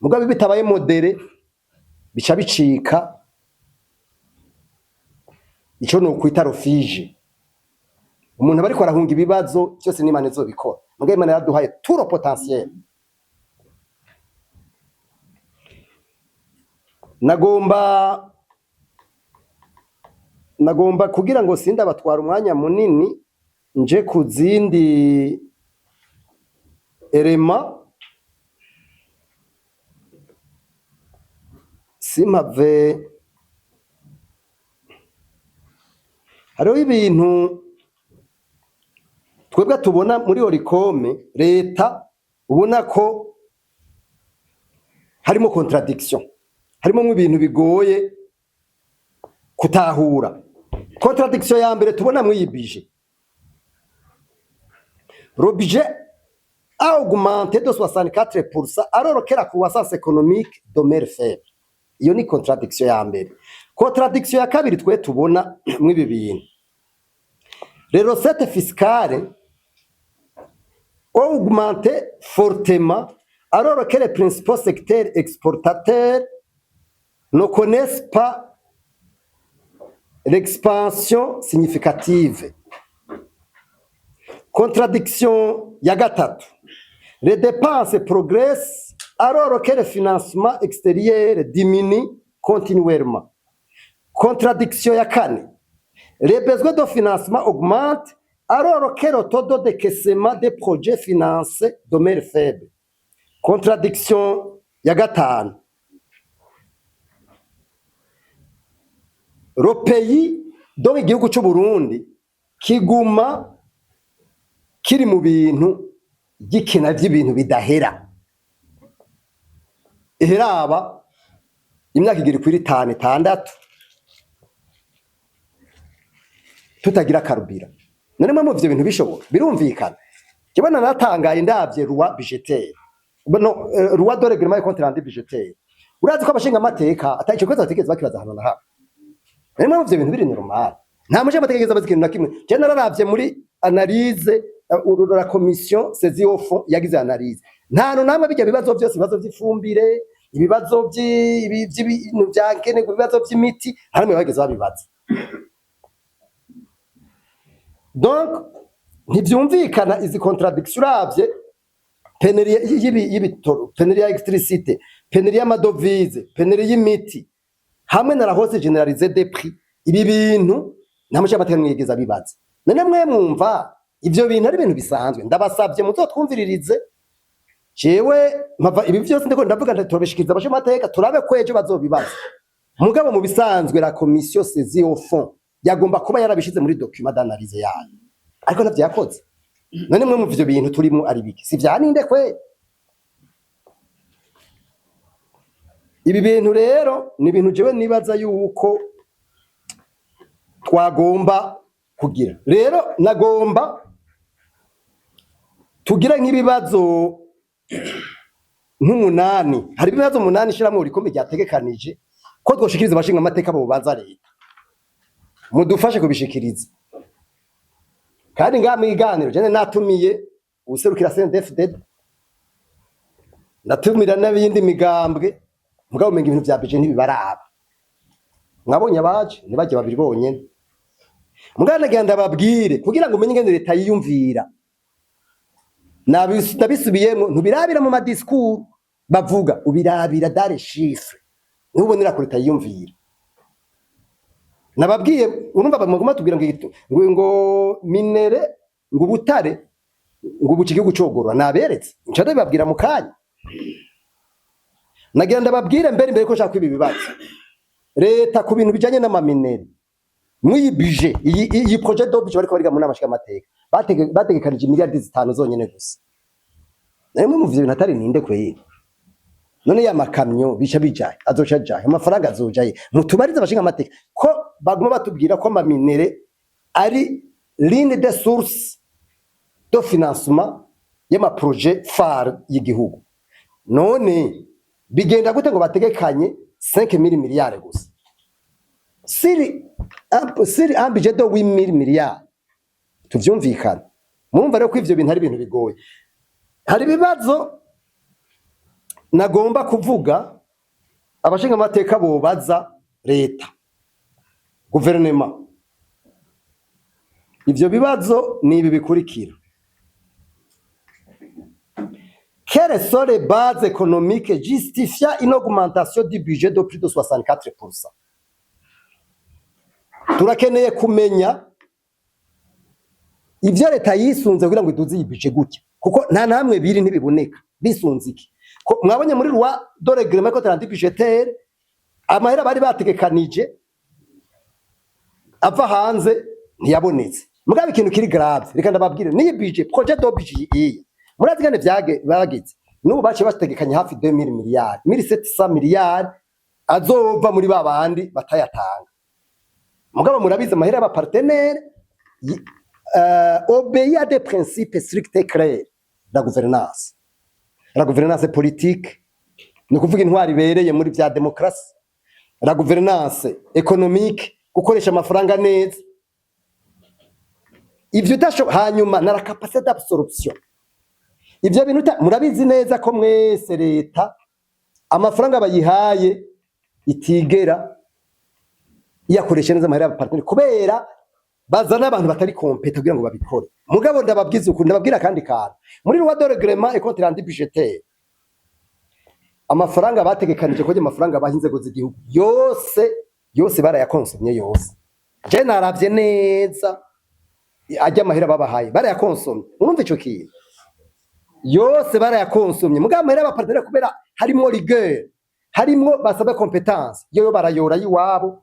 mugabo bitabaye modéré bica bicika ico no kwita refuge. Umuntu aba ariko arahunga ibibazo byose, n'Imana izobikora. Mugabo Imana yaraduhaye tout le potentiel. Nagomba kugira ngo sindabatwara umwanya munini, nje ku zindi éléments, simpave. Hariho ibintu twebwe tubona muri Olucome, leta ubona ko harimo contradiction, harimo ibintu bigoye kutahura. Contradiction ya mbere tubona muri iyi budget: le budget a augmenté de 64% alors que la croissance économique demeure faible. Iyo ni contradiction ya mbere. Contradiction ya kabiri twe tubona mw'ibi bintu: les recettes fiscales ont augmenté fortement alors que les principaux secteurs exportateurs ne connaissent pas l'expansion significative. Contradiction ya gatatu: les dépenses progressent alors que le financement extérieur diminue continuellement. Contradiction ya kane: les besoins de financement augmentent alors que le taux de décaissement des projets financés demeure faible. Contradiction ya gatanu: le pays, donc igihugu c'u Burundi, kiguma kiri mu bintu gikina vy'ibintu bidahera. Iheraba imyaka igera kuri itanu, itandatu tutagira carburant. None mwe ivyo bintu bishoboka, birumvikana? Jewe naratangaye ndavye loi budgétaire, no loi de règlement et compte rendu budgétaire. Urazi ko abashinga amateka atari ico kibazo batigeze bakibaza ahantu na hamwe. None mwe ivyo bintu biri normal? Nta mushinga amateka yigeze abaza ikintu na kimwe. Jewe nararavye muri analyse, la commission saisie au fond yagize analyse. Nta hantu namwe bijya bibazo byose, ibibazo by'ifumbire, ibibazo by'ibintu vya nkenerwa, ibibazo by'imiti, nta namwe bageze babibaza. Donc ntivyumvikana izi contradiction. Uravye pénurie y'ibitoro, pénurie ya électricité, pénurie y'ama devises, pénurie y'imiti, hamwe na la hausse généralisée des prix, ibi bintu nta mushamateka mwigeze abibaza. None mwe mwumva ivyo bintu ari ibintu bisanzwe? Ndabasavye muzotwumviririze. Jewe mpava ibi vyose ndiko ndavuga, turabishikiriza abashingamateka, turabe ko ejo bazobibaza. Mugabo mu bisanzwe la commission saisie au fond yagomba kuba yarabishize muri document d'analyse yayo, ariko ntavyo yakoze. None mwe mu ivyo bintu turimo ari biki? Si vyaninde kwe? Ibi bintu rero ni ibintu jewe nibaza yuko twagomba kugira. Rero nagomba tugire nk'ibibazo nk'umunani. Hari ibibazo umunani ishyirahamwe rikomeye ryategekanije ko twoshikiriza abashinga amateka bobaza leta. Mudufashe kubishikiriza. Kandi ngaha mu iganiro jene natumiye uwuserukira CNDD-FDD, ndatumira n'abindi migambwe, mugabo umenga ibintu vya budget ntibibaraba. Mwabonye abaje ntibajye babiri bonyene. Mugabo nagira ndababwire kugira ngo umenye ingene leta yiyumvira. Ndabisubiyemwo, ntubirabira mu ma discours bavuga, ubirabira dans les chiffres, niho ubonera ko leta yiyumvira. Nababwiye, urumva baguma tubwira ngo ngo minerais, ngo ubutare, ngo ubu igihugu cogorora. Naberetse, nca ndabibabwira mu kanya. Nagira ndababwire mbere imbere ko nshaka kwiba ibibazo leta ku bintu bijanye n'ama minerais. Mw'iyi budget, iyi projet de budget bariko bariga mu nama nshingamateka, bategekanije miliyardi 5 zonyene gusa. Namwe muvyo bintu atari ninde kweri? None ya makamyo bica bijaye, azoca ajaye, amafaranga azojaye? Mutubarize abashinga amateka ko baguma batubwira ko ama minerais ari l'une des sources de financement y'ama projets phare y'igihugu. None bigenda gute ngo bategekanye 5000 miliyari gusa sur un budget de 8000 miliyari? Tuvyumvikane. Murumva rero ko ivyo bintu ari ibintu bigoye. Hari ibibazo nagomba kuvuga abashinga amateka bobaza leta, guverinema. Ivyo bibazo ni ibi bikurikira: Quelles sont les bases économiques justifiant une augmentation du budget de plus de 64%? Turakeneye kumenya ivyo leta yisunze kugira ngo iduze iyi budget gutya, kuko nta namwe biri, ntibiboneka. Bisunze iki? Ko mwabonye muri loi de règlement compte rendu budgétaire, amahera bari bategekanije ava hanze ntiyabonetse. Mugabo ikintu kiri grave, reka ndababwire, niyi budget, projet de budget iyi, murazi ngene vyage bagize? N'ubu baciye bategekanya hafi 2000 miliyari, 1700 miliyari azova muri ba bandi batayatanga. Mugabo murabizi, amahera y'aba partenaires obéit à des principes stricts et clairs: la gouvernance, la gouvernance politique, ni ukuvuga intwari ibereye muri vya démocratie, la gouvernance économique, gukoresha amafaranga neza, ivyo utasho, hanyuma na la capacité d'absorption. Ivyo bintu murabizi neza ko mwese leta amafaranga bayihaye itigera iyakoresha neza, amahera y'aba partenaires, kubera bazana abantu batari compétents kugira ngo babikore. Mugabo ndababwiza ukuri, ndababwira kandi kantu: muri loi de règlement et compte rendu budgétaire, amafaranga bategekanije ko amafaranga baha inzego z'igihugu yose yose barayakonsomye yose. Je naravye neza, ajya amahera babahaye barayakonsomye. Urumva ico kintu, yose barayakonsomye. Mugabo amahera y'aba partenaires, kubera harimwo rigueur, harimwo basaba compétence, yo barayora yiwabo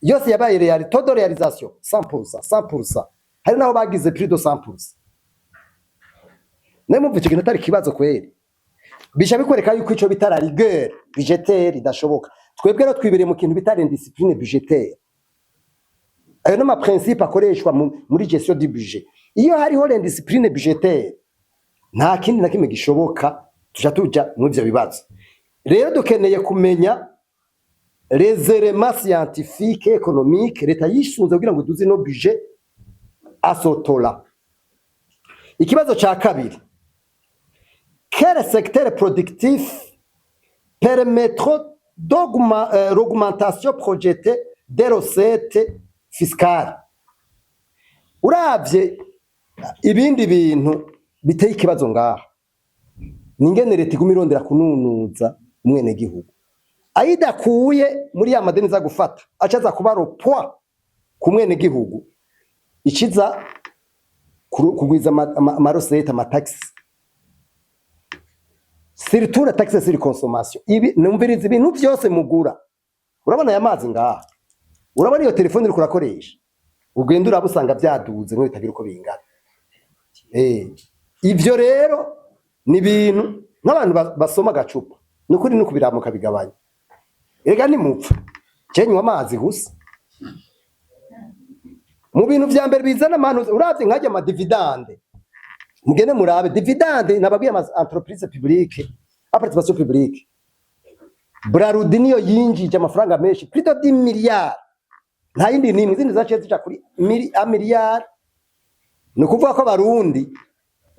yose. Yabaye réel, taux de réalisation 100%, 100%, hari naho bagize plus de 100%. Naye mumva ico kintu atari kibazo kweri? Bisha bikwereka yuko ico bita la rigueur budgétaire idashoboka. Twebwe rero twibereye mu kintu bita l'indiscipline budgétaire. Ayo n'ama principe akoreshwa muri gestion du budget. Iyo hariho l'indiscipline budgétaire, nta kindi na kimwe gishoboka, tuja tuja muri ivyo bibazo. Rero dukeneye kumenya les éléments scientifiques et économiques leta yisunze kugira ngo iduze ino budget asotora. Ikibazo ca kabiri: Quel secteur productif permettra l'augmentation projetée des recettes fiscales? Uravye ibindi bintu biteye ikibazo ngaha, ni ingene leta iguma irondera kununuza umwenegihugu ayidakuye muri ya madeni iza gufata, acaza kuba le poids ku mwenegihugu, ikiza kugwiza ama recettes, ama taxes, surtout la taxe sur consommation. Ibi numviriza, ibintu byose mugura, urabona aya mazi ngaha, urabona iyo telefone uriko urakoresha, ugenda uraba usanga byaduze ngo bitagira uko bingana. Ivyo rero ni ibintu nk'abantu basoma agacupa, ni ukuri ni ukubiramuka bigabanya. Erega nimupfa je nywa amazi gusa. Mu bintu vya mbere bizana amanu, uravye nkajya ama dividendes, mugende murabe dividende. Nababwiye ama entreprise publique à participation publique, Brarudi niyo yinjije amafaranga menshi, plus de 10 milliards, nta yindi nimwe. Izindi zaciye zija kuri miliyari. Ni ukuvuga ko abarundi,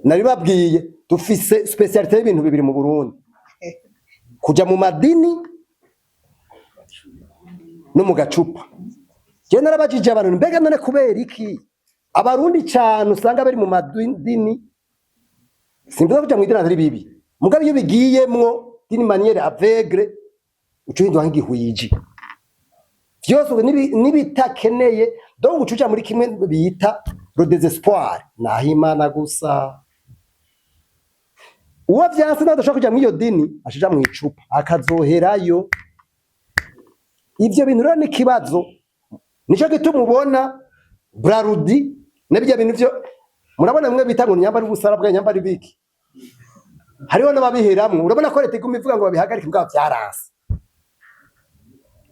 nabibabwiye, dufise spécialité y'ibintu bibiri mu Burundi: kuja mu madini no mu gacupa. Je narabajije abantu, mbega none kubera iki abarundi cane usanga bari mu madini? Simvuga kuja mw'idini atari bibi, mugabo iyo bigiyemwo d'une manière aveugle, uca uhinduka nk'igihwiji vyose ubu n'ibitakeneye. Donc uca uja muri kimwe bita le désespoir, naho Imana gusa. Uwo vyanse nawe adashobora kuja mw'iyo dini, ashaja mw'icupa akazoherayo. Ivyo bintu rero ni ikibazo. Nico gituma ubona Brarudi n'ibyo bintu vyo murabona bimwe bita ngo nyambara ubusara bwa nyambara ibiki, hariho n'ababiheramwo. Urabona ko leta iguma ivuga ngo babihagarike, mbwa vyaranse.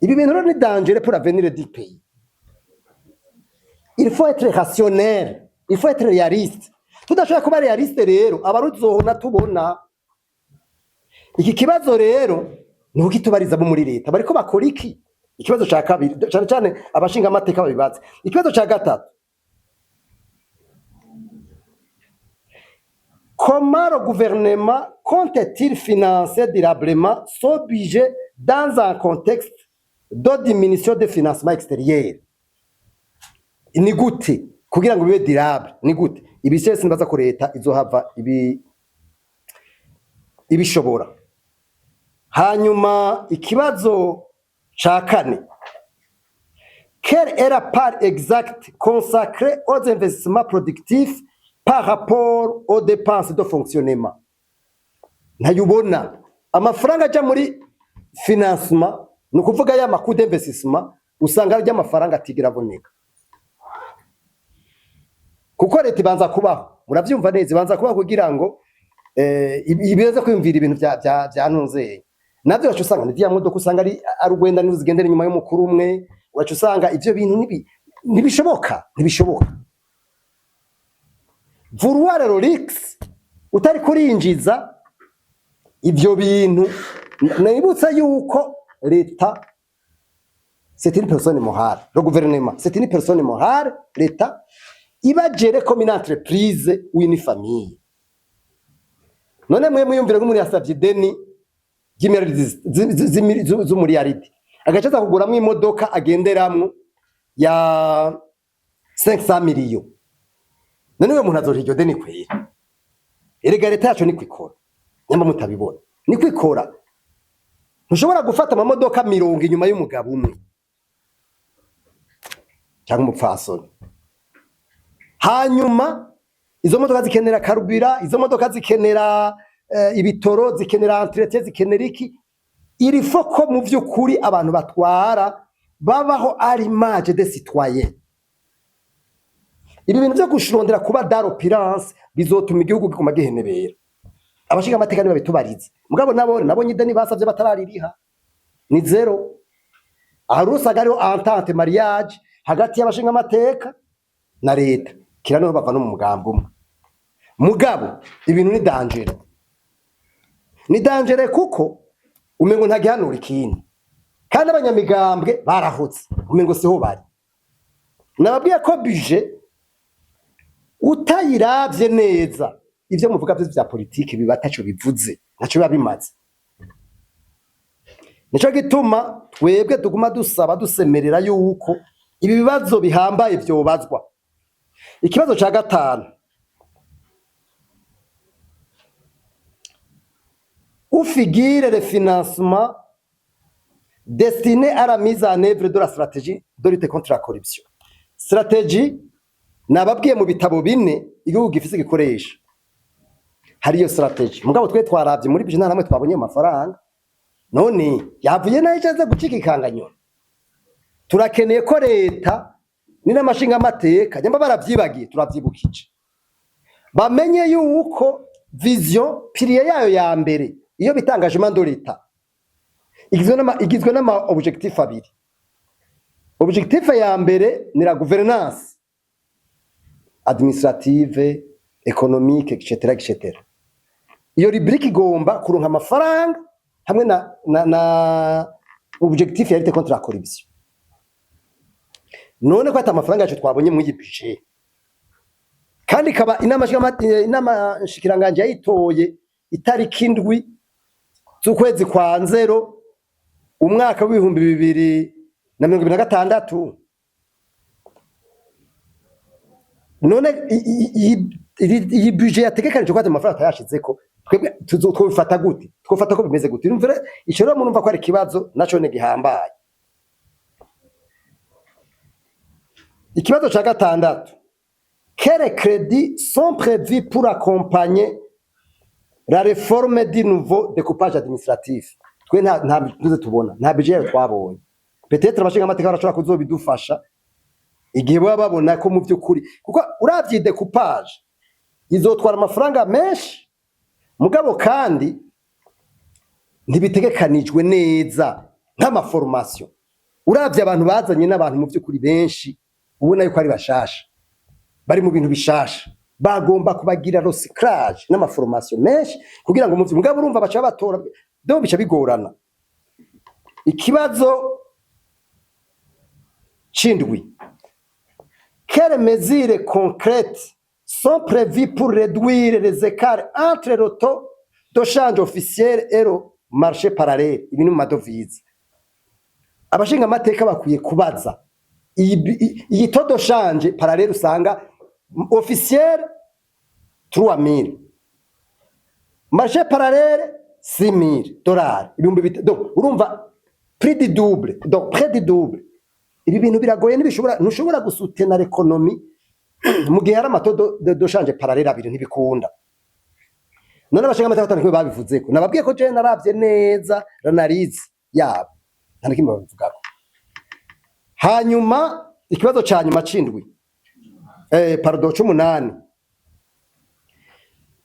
Ibi bintu rero ni danger pour l'avenir du pays. Il faut être rationnel, il faut être réaliste. Tudashobora kuba réaliste rero, abarundi tuzohona tubona iki kibazo. Rero ni ukitubariza bo muri leta, bariko bakora iki? Ikibazo ca kabiri, cane cane abashinga amateka babibaze. Ikibazo ca gatatu: comment le gouvernement compte-t-il financer durablement son budget dans un contexte de diminution de financement extérieur? Ni gute kugira ngo bibe durable? Ni gute? Ibi cyose nibaza ko leta izohava ibi ibishobora. Hanyuma ikibazo ca kane: quelle est la part exacte consacrée aux investissements productifs par rapport aux dépenses de fonctionnement? Ntayubona amafaranga aja muri financement, ni ukuvuga ya ma coûts d'investissement, usanga arya amafaranga atigira aboneka, kuko leta ibanza kubaho, muravyumva neza, ibanza kubaho kugira ngo ibeze kwiyumvira ibintu vya ntunzeye. Navyo waca usanga ni ya modoka, usanga ari ugwenda nizigendera inyuma y'umukuru umwe. Waca usanga ivyo bintu ntibishoboka, ntibishoboka. Vouloir le luxe utari kurinjiza ivyo bintu. Nibutsa yuko leta, c'est une personne morale. Le gouvernement, c'est une personne morale. Leta iba gérée comme une entreprise ou une famille. None mwe mwiyumvire nk'umuntu yasavye ideni ry'imiliyaridi z'umuriyaridi, agaca aza kuguramwo imodoka agenderamwo ya 500 miliyo. None uyo muntu azoriha iryo deni kwera? Erega leta yacu niko ikora, nyamba mutabibona niko ikora. Ntushobora gufata amamodoka 50 inyuma y'umugabo umwe cyangwa umupfasoni. Hanyuma izo modoka zikenera carburant, izo modoka zikenera ibitoro, zikenera entretien, zikenera iki. Il faut ko mu vy'ukuri abantu batwara babaho à l'image des citoyens. Ibi bintu vyo gushirondera kuba dans l'opulence bizotuma igihugu kiguma gihenebera. Abashinga amateka ntibabitubarize, mugabo nabo nabonye ideni basavye bataraririha ni zéro. Aha usanga hariho entente, mariage hagati y'abashinga amateka na leta, kira niho bava no mu mugambi umwe. Mugabo ibintu ni danger, ni danger, kuko umengo nta gihanura ikindi, kandi abanyamigambwe barahotse, umengo siho bari. Nababwiye ko budget utayiravye neza. Ivyo muvuga vyose vya politiki biba ataco bivuze, ntaco biba bimaze. Nico gituma twebwe tuguma dusaba, dusemerera yuko ibi bibazo bihambaye vyobazwa. Ikibazo ca gatanu: où figure le financement destiné à la mise en œuvre de la stratégie de lutte contre la corruption? Stratégie nababwiye, mu bitabo bine igihugu gifise gikoresha hariyo stratégie, mugabo twe twaravye muri budget, nta namwe twabonye ayo mafaranga. None yavuye nayo icaza gucika ikanganyoni. Turakeneye ko leta n'amashinga amateka nyamba baravyibagiye, turavyibukije, bamenye yuko vision, pilier yayo ya mbere, iyo bita engagement de l'État, igizwe n'ama objectif abiri. Objectif ya mbere ni la gouvernance administrative, économique, etc etc. Iyo rubrique igomba kuronka amafaranga hamwe na objectif ya lutte contre la corruption. None ko ata amafaranga yacu twabonye muri iyi budget, kandi ikaba inama nshikiranganje yayitoye itariki 7 z'ukwezi kwa nzero umwaka w'2026, none iyi budget yategekanije ko ata amafaranga atayashizeko, twebwe twobifata gute? Twofata ko bimeze gute? Urumva ico rero, murumva ko ari ikibazo naco ne gihambaye. Ikibazo ca gatandatu: quels crédits sont prévus pour accompagner la réforme du nouveau découpage administratif? Twe nta tuze tubona, nta budget yayo twabonye. Peut-être abashinga amateka barashobora kuzobidufasha igihe baba babona ko mu by'ukuri, kuko uravye découpage izotwara amafaranga menshi, mugabo kandi ntibitegekanijwe neza nk'ama formation. Uravye abantu bazanye n'abantu mu by'ukuri benshi ubona yuko ari bashasha, bari mu bintu bishasha, bagomba kubagira recyclage n'ama formation menshi kugira ngo mu mugabo urumva baca batora, donc bica bigorana. Ikibazo c'indwi: quelles mesures concrètes sont prévues pour réduire les écarts entre le taux de change officiel et le marché parallèle? Ibi ni mu madovize. Abashinga amateka bakwiye kubaza iyi taux de change parallèle usanga officiel 3000, marché parallèle 6000 dollars, donc urumva prix du double, donc près du double. Ibi bintu biragoye, ntibishobora, ntushobora gusutena l'économie mu gihe hari ama taux de change parallèle abiri, ntibikunda. None abashinga amateka batanu babivuzeko? Nababwiye ko jewe naravye neza l'analyse yabo, nta na kimwe babivugako. Hanyuma ikibazo ca nyuma c'indwi, pardon, c'umunani: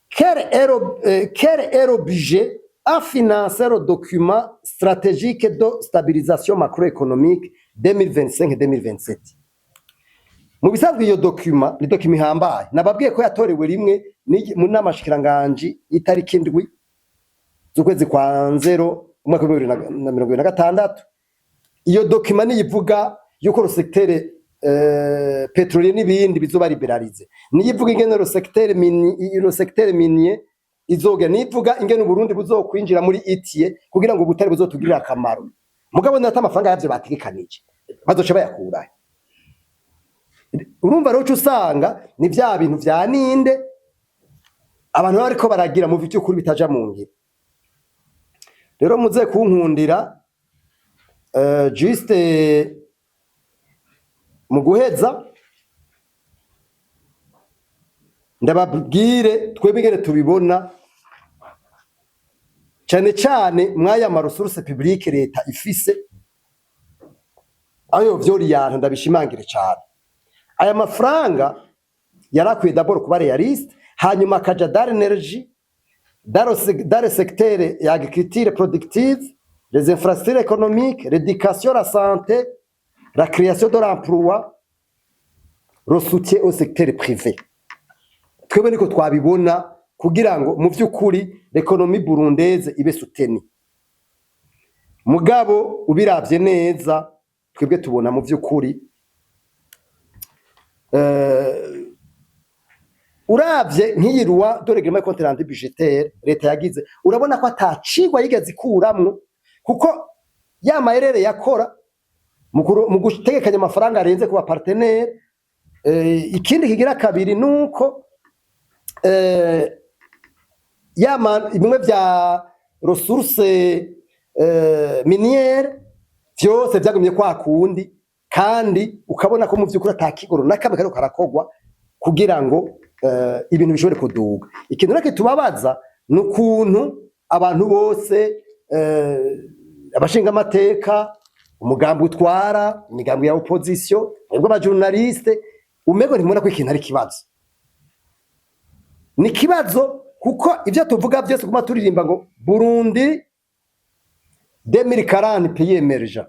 quel est le budget à financer le document stratégique de stabilisation macroéconomique 2025-2027? Mu bisanzwe iyo document ni document ihambaye. Nababwiye ko yatorewe rimwe mu nama shikiranganji y'itariki 7 z'ukwezi kwa nzero umwaka w'2026. Iyo document niyivuga yuko le secteur pétrolier n'ibindi bizoba libéralisé, niyivuga ingene le secteur minier izoga, nivuga ingene Uburundi buzokwinjira muri ITIE kugira ngo ubutare buzotugirire akamaro. Mugabo nata amafaranga yavyo bategekanije, bazoca bayakurahe? Urumva rero uca usanga ni vya bintu vya ninde abantu baba bariko baragira mu vy'ukuri bitaja mu ngiro. Rero muze kunkundira, juste mu guheza ndababwire twebwe ingene tubibona, cane cane mwaya ma ressources publiques leta ifise, ayo vyoriyanta. Ndabishimangire cane, aya mafaranga yarakwiye d'abord kuba réaliste, hanyuma akaja dans l'énergie, dans le secteur ya agriculture productive, les infrastructures économiques, l'éducation, la santé, la création de l'emploi, le soutien au secteur privé. Twebwe niko twabibona kugira ngo mu vy'ukuri l'économie burundaise ibe soutenue. Mugabo ubiravye neza, twebwe tubona mu vy'ukuri Uravye nk'iyi loi de règlement et compte rendu budgétaire leta yagize, urabona ko atacigwa yigeze ikuramwo, kuko ya mayerere yakora mu gutegekanya amafaranga arenze ku ba partenaire. Ikindi kigira kabiri nuko yama bimwe vya ressources minière vyose vyagumye kwa kundi, kandi ukabona ko mu vy'ukuri ata kigoro na kamwe kariko karakogwa kugira ngo ibintu bishobore kuduga. Ikintu rero kitubabaza ni ukuntu abantu bose, abashingamateka, umugambi utwara, imigambi ya opposition, mwebwe aba journaliste, umego ntimubona ko ikintu ari ikibazo. Ni ikibazo kuko ivyo tuvuga vyose, kuma turirimba ngo Burundi 2040 pays émergent,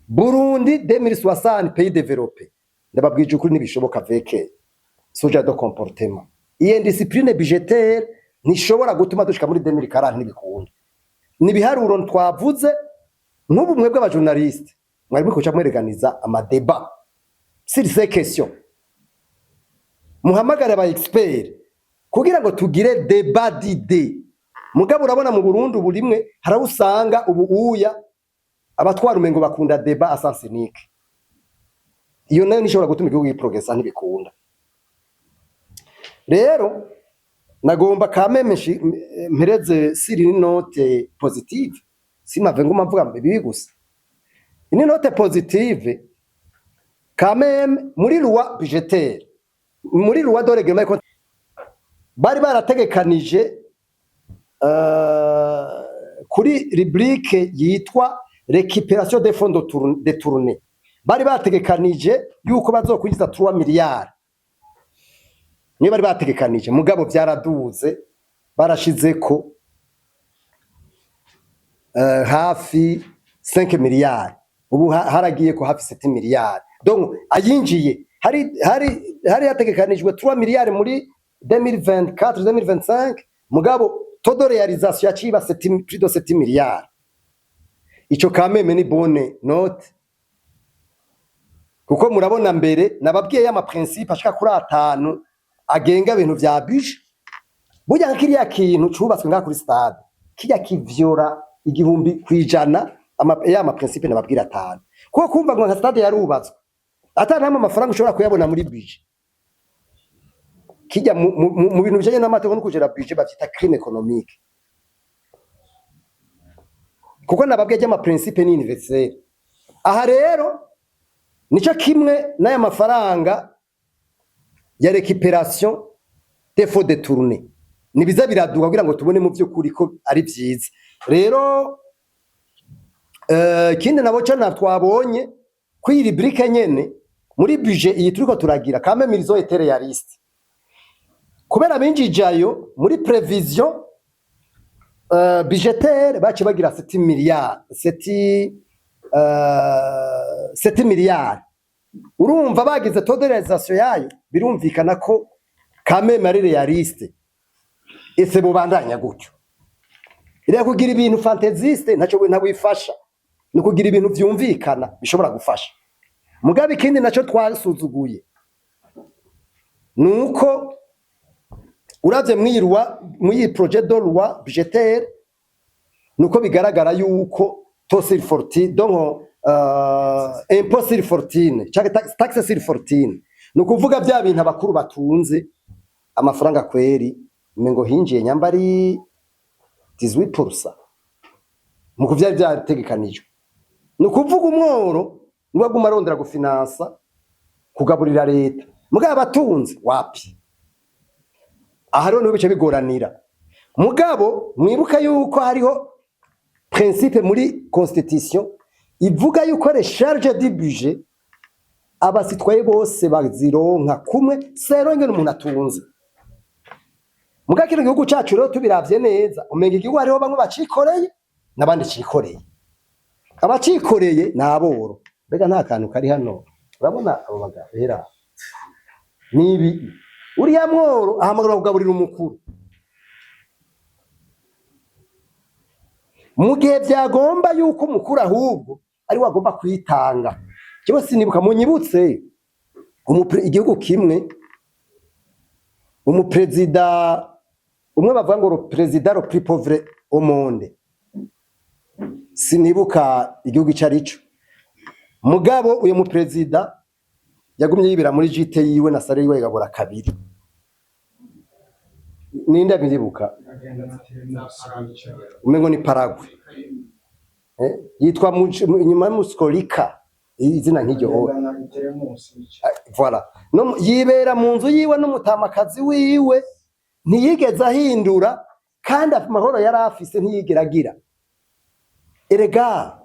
Burundi 2060 pays développé, ndababwije ukuri, ntibishoboka avec ce genre de comportement. Iyi indiscipline budgétaire ntishobora gutuma dushika muri 2040, ntibikunda. Ni ibiharuro twavuze. Nk'ubu mwebwe aba journaliste mwari mukuca mwereganiza ama débat sur ces questions, muhamagare aba expert kugira ngo tugire débat d'idées. Mugabo urabona mu Burundi ubu rimwe harawusanga ubu uya abatwara umengo bakunda débat à sens unique. Iyo nayo nishobora gutuma igihugu giprogressa, ntibikunda. Rero nagomba kameme mpereze sur une note positive, simave nguma mvuga bibi gusa. Une note positive quand même, muri loi budgétaire, muri loi de règlement des comptes, bari barategekanije kuri rubrique yitwa récupération des fonds détournés, bari bategekanije yuko bazokwinjiza 3 miliyari, niyo bari bategekanije. Mugabo byaraduze, barashizeko hafi 5 miliyari, ubu haragiye ko hafi 7 miliyari. Donc ayinjiye, hari hategekanijwe 3 miliyari muri 2024 2025, mugabo taux de réalisation yaciye iba 7, plus de 7 miliyari. Ico kameme ni bonne note, kuko murabona mbere nababwiye y'ama principe ashika kuri atanu agenga ibintu vya budget. Burya nka kiriya kintu cubatswe ngaha kuri stade, kirya kivyora 1000% ya ma principe nababwira atanu, kuko kumva ngo nka stade yarubatswe ata namwe amafaranga ushobora kuyabona muri budget, kijya mu bintu bijanye n'amategeko no kugera budget bavyita crime économique, kuko nababwiye ry'ama principe ni universel. Aha rero nico kimwe n'aya mafaranga ya récupération des fonds détournés, nibiza biraduka kugira ngo tubone mu vy'ukuri ko ari vyiza. Rero ikindi nabo cyo na twabonye ko iyi rubrique nyene muri budget iyi turiko turagira, quand même ils ont été réalistes, kubera binjijayo muri prévision budgétaire, baciye bagira 7 milliards, 7 milliards. Urumva bagize taux de réalisation yayo, birumvikana ko quand même ari réaliste. Ese bubandanya gutyo? Rero kugira ibintu fantaisiste ntacyo ntabifasha, ni ukugira ibintu vyumvikana bishobora gufasha. Mugabe ikindi naco twasuzuguye nuko uravye mw'iyi loi, mw'iyi projet de loi budgétaire, nuko bigaragara yuko taux sur fortune, donc impôt sur fortune canke taxe sur fortune, ni ukuvuga bya bintu abakuru batunze, amafaranga kweri ngo hinjiye nyamba ari 18% mu kuvyari vyategekanijwe. Ni ukuvuga umworo niwe aguma arondera gufinansa kugaburira leta, mugabo abatunzi wapi. Aha rero niho bice bigoranira. Mugabo mwibuka yuko hariho principe muri constitution ivuga yuko les charges du budget aba citoyens bose bazironka kumwe selon ingene umuntu atunze. Muga kino gihugu cacu rero, tubiravye neza, umenga igihugu hariho bamwe bacikoreye n'abandi cikoreye. Abacikoreye ni aboro. Mbega nta kantu kari hano? Urabona abo bagabo hera nibi, uriya mworo ahamagara kugaburira umukuru, mu gihe byagomba yuko umukuru ahubwo ari we agomba kwitanga. Kibo sinibuka, munyibutse igihugu kimwe. Umuperezida umwe bavuga ngo le président le plus pauvre au monde, sinibuka igihugu ico arico, mugabo uyo muperezida yagumye yibera muri gîte yiwe na salaire yiwe yagabura kabiri. Ninde abyibuka? Umengo ni Paraguay. Yitwa inyuma ya Muskolika, izina nk'iryo. Voilà. No, yibera mu nzu yiwe n'umutamakazi wiwe, ntiyigeze ahindura, kandi amahoro yari afise ntiyigera agira. Erega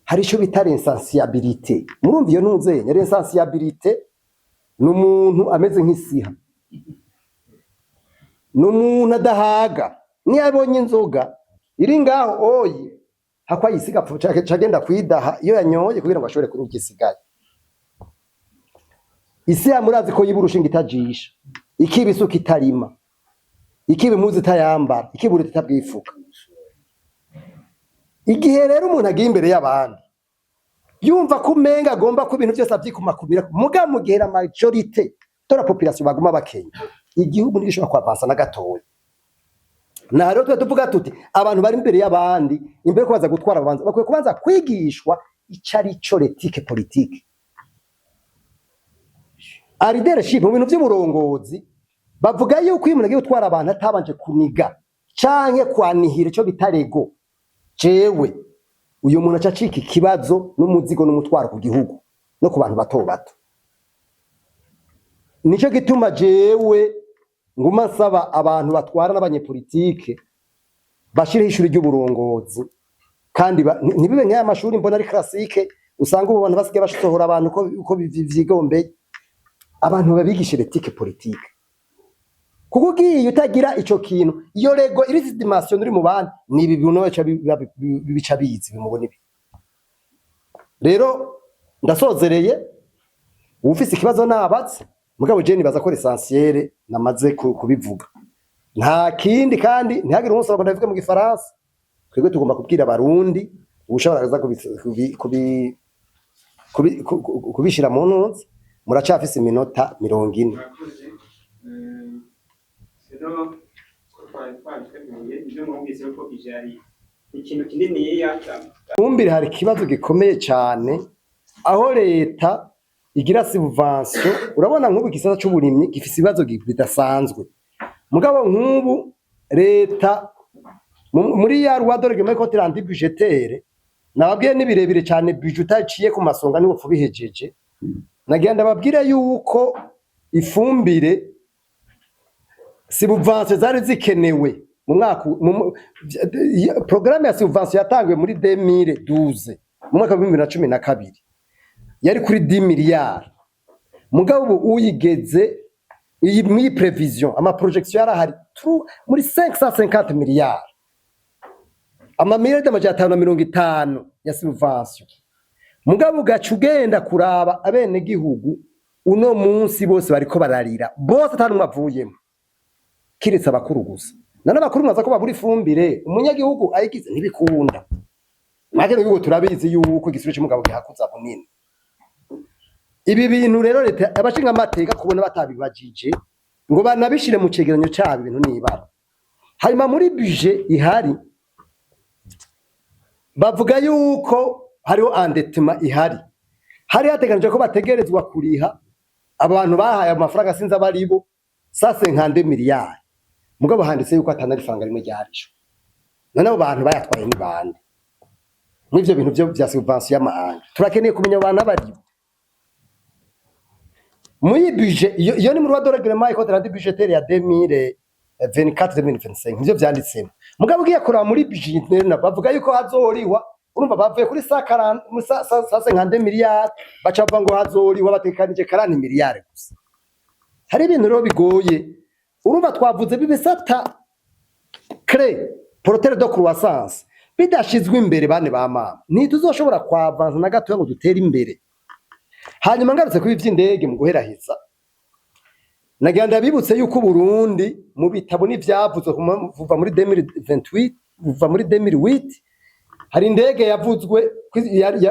hari ico bita l'insatiabilité. Murumva iyo ntuzenya l'insatiabilité, ni umuntu ameze nk'isiha, ni umuntu adahaga. Niyo abonye inzoga iri ngaho oyi hakwa yisiga cagenda kwidaha iyo yanyoye kugira ngo ashobore kunywa igisigaye. Isiha murazi ko yiba urushinga itajisha, ikiba isuka itarima, ikiba impuzu itayambara, ikiba uruti itabwifuka. Igihe rero umuntu agiye imbere y'abandi yumva ko umenga agomba ko ibintu byose avyikumakumira, muga mu gihe la majorité de la population baguma bakenya, igihugu ntigishobora kwavansa na gatoya. Na rero tuba tuvuga tuti abantu bari imbere y'abandi, imbere yo kubaza gutwara babanza bakwiye kubanza kwigishwa ico ari co l'éthique politique, leadership mu bintu vy'uburongozi. Bavuga yuko iyo umuntu agiye gutwara abantu atabanje kuniga canke kwanihira ico bita l'ego, jewe, uyu muntu aca acika ikibazo n'umuzigo n'umutwaro ku gihugu no ku bantu bato bato. Nico gituma jewe nguma nsaba abantu batwara n'abanyepolitike bashireho ishuri ry'uburongozi, kandi ntibibe nk'aya mashuri mbona ari classique, usanga ubu abantu basigaye basohora abantu uko vyigombeye. Abantu babigishe l'éthique politique, kuko ugiye utagira ico kintu, iyo l'ego iri dimension uri mu bandi, ni ibi bintu bica bizi bimubona. Ibi rero ndasozereye. Uwufise ikibazo nabatse, mugabo je nibaza ko l'essentiel namaze kubivuga, nta kindi. Kandi ntihagire umunsi ngo ndabivuge mu gifaransa. Twebwe tugomba kubwira Abarundi, ubushobora kuza kubishira mu ntuzi. Muracafise iminota 40. Murakoze. Rero ko twari twabiteguye ibyo, mwumvise ko ije ari ikintu kininiya. Fumbire, hari ikibazo gikomeye cyane aho leta igira subvention. Urabona nk'ubu igisata c'uburimyi gifise ibibazo bidasanzwe, mugabo nk'ubu leta muri ya loi de règlement compte rendu budgétaire, nababwiye ni birebire cyane, budget utaciye ku masonga niwo bihejeje. Nagira ndababwire yuko ifumbire, subvention zari zikenewe mu mwaka programme ya subvention yatanguye muri 2012, mu mwaka wa 2012, yari kuri 10 miliyari, mugabo ubu uyigeze iyi muri prévision, ama projection yarahari muri 550 miliyari, amamiliyari 550 ya subvention. Mugabo ugaca ugenda kuraba abenegihugu uno munsi bose bariko bararira, bose ata n'umwe avuyemo kiretse abakuru gusa. None abakuru mwaza ko babura ifumbire, umunyagihugu ayigize ntibikunda. Mwake gihugu turabizi yuko igisure c'umugabo gihakuza bunini. Ibi bintu rero leta, abashinga amateka kubona batabibajije ngo banabishire mu cegeranyo cabo, ibintu nibara. Hanyuma muri budget ihari bavuga yuko hariho endettement ihari, hari hateganijwe ko bategerezwa kuriha abantu bahaye amafaranga, sinzi abaribo, 150 miliyari, mugabo handitse yuko atana ifaranga rimwe ryarishwe. None abo bantu bayatwaye ni bande? Muri ivyo bintu vyo vya subvention y'amahanga turakeneye kumenya abo bantu abaribo. Muri budget iyo ni muri loi de règlement et compte rendu budgétaire ya 2024 2025, nivyo vyanditsemo. Mugabo ugiye kuraba muri budget rero bavuga yuko hazorihwa, urumva bavuye kuri 140, 150 miliyari, baca bavuga ngo hazorihwa, batekanije 40 miliyari gusa. Hari ibintu rero bigoye. Urumva twavuze bibisata clé porteur de croissance bidashizwe imbere, bane ba mama, ntituzoshobora kwavanza na gatoya ngo dutere imbere. Hanyuma ngarutse kuri ivy'indege mu guheraheza, nagira ndabibutse yuko Burundi mu bitabo n'ivyavuzwe kuva muri 2028, kuva muri 2008, hari indege yavuzwe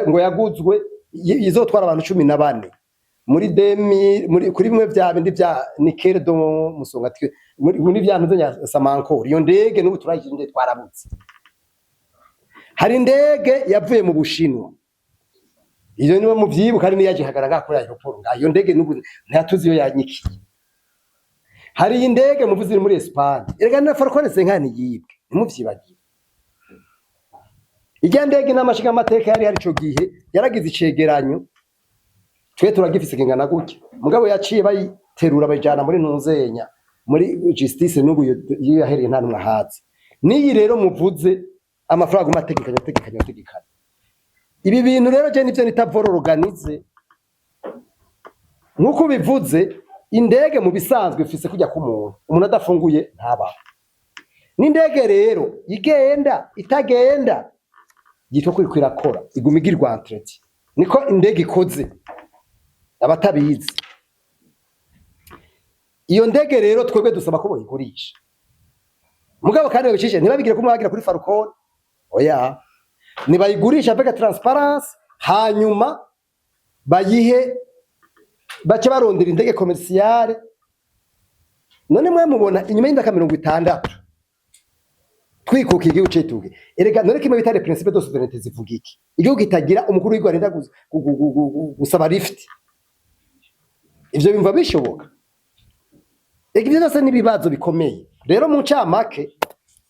ngo yaguzwe izotwara abantu 14. Muri demi muri kuri bimwe vya bindi vya Nickel do Musonga, muri vya ntuze nya Samankor, iyo ndege n'ubu turayije, twarabutse. Hari indege yavuye mu Bushinwa, iyo niwe muvyibuka, hari niyaje hagara ngaha kuri aéroport ngaha. Iyo ndege n'ubu ntatuzi iyo yanyikiye. Hari indege muvuze iri muri Espagne. Erega na Falcon 50 yibwe, ntimuvyibagire. Irya ndege n'amashinga amateka yari hari ico gihe yaragize icegeranyo, twe turagifise kingana gutya, mugabo yaciye bayiterura bayijana muri ntuzenya, muri justice. N'ubu iyo yahereye nta numwe ahazi. N'iyi rero muvuze, amafaranga aguma ategekanya, ategekanya, ategekanya. Ibi bintu rero je nivyo nita vol organisé. Nk'uko bivuze, indege mu bisanzwe ifise kujya k'umuntu, umuntu adafunguye ntabaho. N'indege rero igenda itagenda yitwa ko iriko irakora, iguma igirwa entretien, niko indege ikoze. Abatabizi, iyo ndege rero twebwe dusaba ko boyigurisha, mugabo kandi babicishe, ntibabigire ko mwagira kuri Falcon. Oya, nibayigurisha avec transparence, hanyuma bayihe bace barondera indege commerciale. None mwe mubona inyuma y'imyaka 60 twikukiye igihugu cetuke, erega none kimwe bita les principes de souveraineté zivuga iki? Igihugu kitagira umukuru w'igihugu arinda gusaba lift, ivyo bimva bishoboka? Ega ivyo byose n'ibibazo bikomeye. Rero mu ncamake,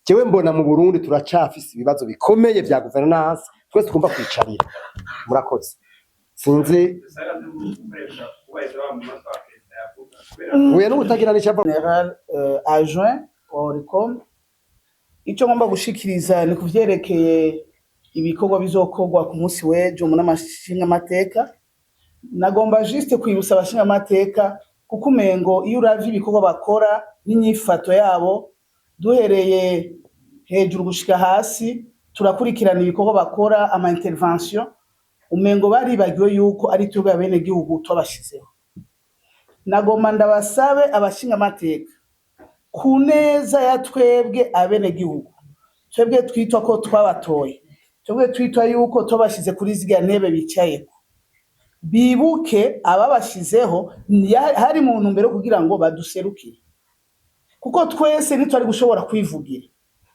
jewe mbona mu Burundi turacafise ibibazo bikomeye vya gouvernance, twese twumva kwicarira. Murakoze, sinzi. Dusaga n'ugukoresha kubahiriza wa munota wa perezida yavuga kubera Uya n'ubutagira n'icyo ava. Général adjoint wa Oricom, icyo ngomba gushikiriza ni kuvyerekeye ibikorwa bizokorwa ku munsi w'ejo mu nama nshingamateka. Nagomba juste kwibutsa abashingamateka, kuko umengo iyo uravye ibikorwa bakora n'inyifato yabo, duhereye hejuru gushika hasi, turakurikirana ibikorwa bakora, ama intervention, umengo baribagiwe yuko ari twebwe abenegihugu twabashizeho. Nagomba ndabasabe abashingamateka, ku neza ya twebwe abenegihugu, twebwe twitwa ko twabatoye, twebwe twitwa yuko twabashize kuri zirya ntebe bicayeko, bibuke ababashizeho hari mu ntumbero yo kugira ngo baduserukire, kuko twese ntitwari gushobora kwivugira.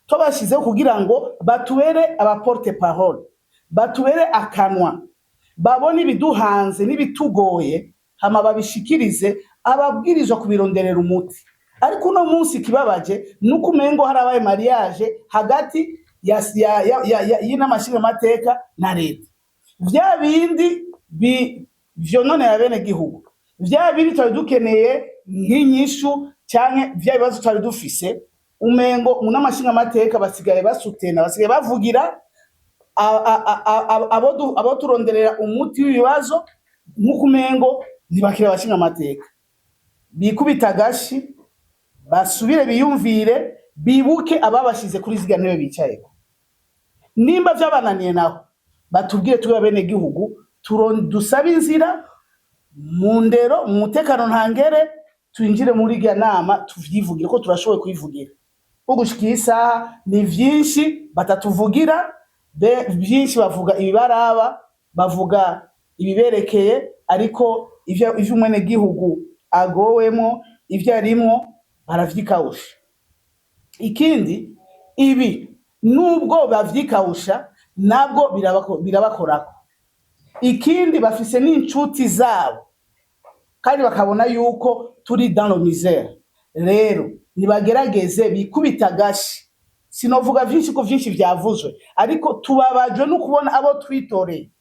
Twabashizeho kugira ngo batubere aba porte parole, batubere akanwa, babone ibiduhanze n'ibitugoye, hama babishikirize ababwirizwa kubironderera umuti. Ariko uno munsi ikibabaje nuko umengo harabaye mariage hagati ya y'inama nshingamateka na leta. Vya bindi vyononera bene gihugu, vya bindi twari dukeneye nk'inyishu, canke vya bibazo twari dufise, umengo mu nama nshingamateka basigaye basutena, basigaye bavugira abo turonderera umuti w'ibibazo, nk'uko umengo ntibakira abashingamateka. Bikubita agashi, basubire biyumvire, bibuke ababashize kuri zirya ntebe bicayeko. Nimba vyabananiye naho, batubwire tube bene gihugu, dusabe inzira mu ndero, mu mutekano ntangere, twinjire muri irya nama tuvyivugire, ko turashoboye kwivugira. Ko gushika iyi saha ni vyinshi batatuvugira, byinshi bavuga ibibaraba, bavuga ibiberekeye, ariko ivyo umwenegihugu agowemwo, ivyo arimwo, baravyikawusha. Ikindi, ibi nubwo bavyikawusha, nabwo birabakorako. Ikindi, bafise n'inshuti zabo kandi bakabona yuko turi dans le misère. Rero nibagerageze bikubita agashi. Sinovuga vyinshi ko vyinshi vyavuzwe, ariko tubabajwe no kubona abo twitoreye,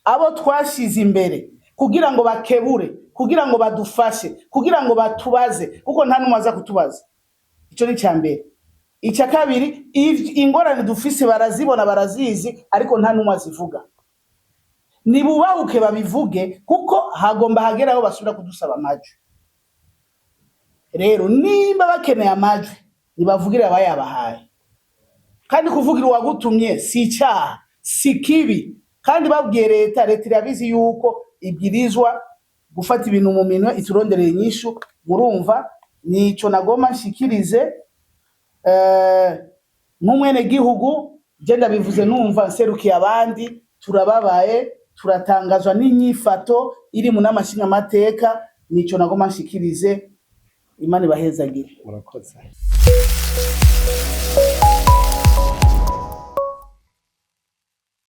abo twashize imbere kugira ngo bakebure, kugira ngo badufashe, kugira ngo batubaze, kuko nta n'umwe aza kutubaza. Ico ni ica mbere. Icya kabiri, ingorane dufise barazibona, barazizi, ariko nta n'umwe azivuga. Nibubahuke babivuge, kuko hagomba hagera aho basubira kudusaba amajwi. Rero nimba bakeneye amajwi, nibavugire abayabahaye. Kandi kuvugira uwagutumye si icyaha, si kibi. Kandi babwiye leta, leta irabizi yuko ibwirizwa gufata ibintu mu minwe, iturondereye inyishu. Murumva nico nagomba nshikirize nk'umwenegihugu. Je ndabivuze numva nserukiye abandi, turababaye. Turatangazwa n'inyifato iri mu nama nshingamateka. Nico nagomba nshikirize. Imana ibahezagire. Murakoze.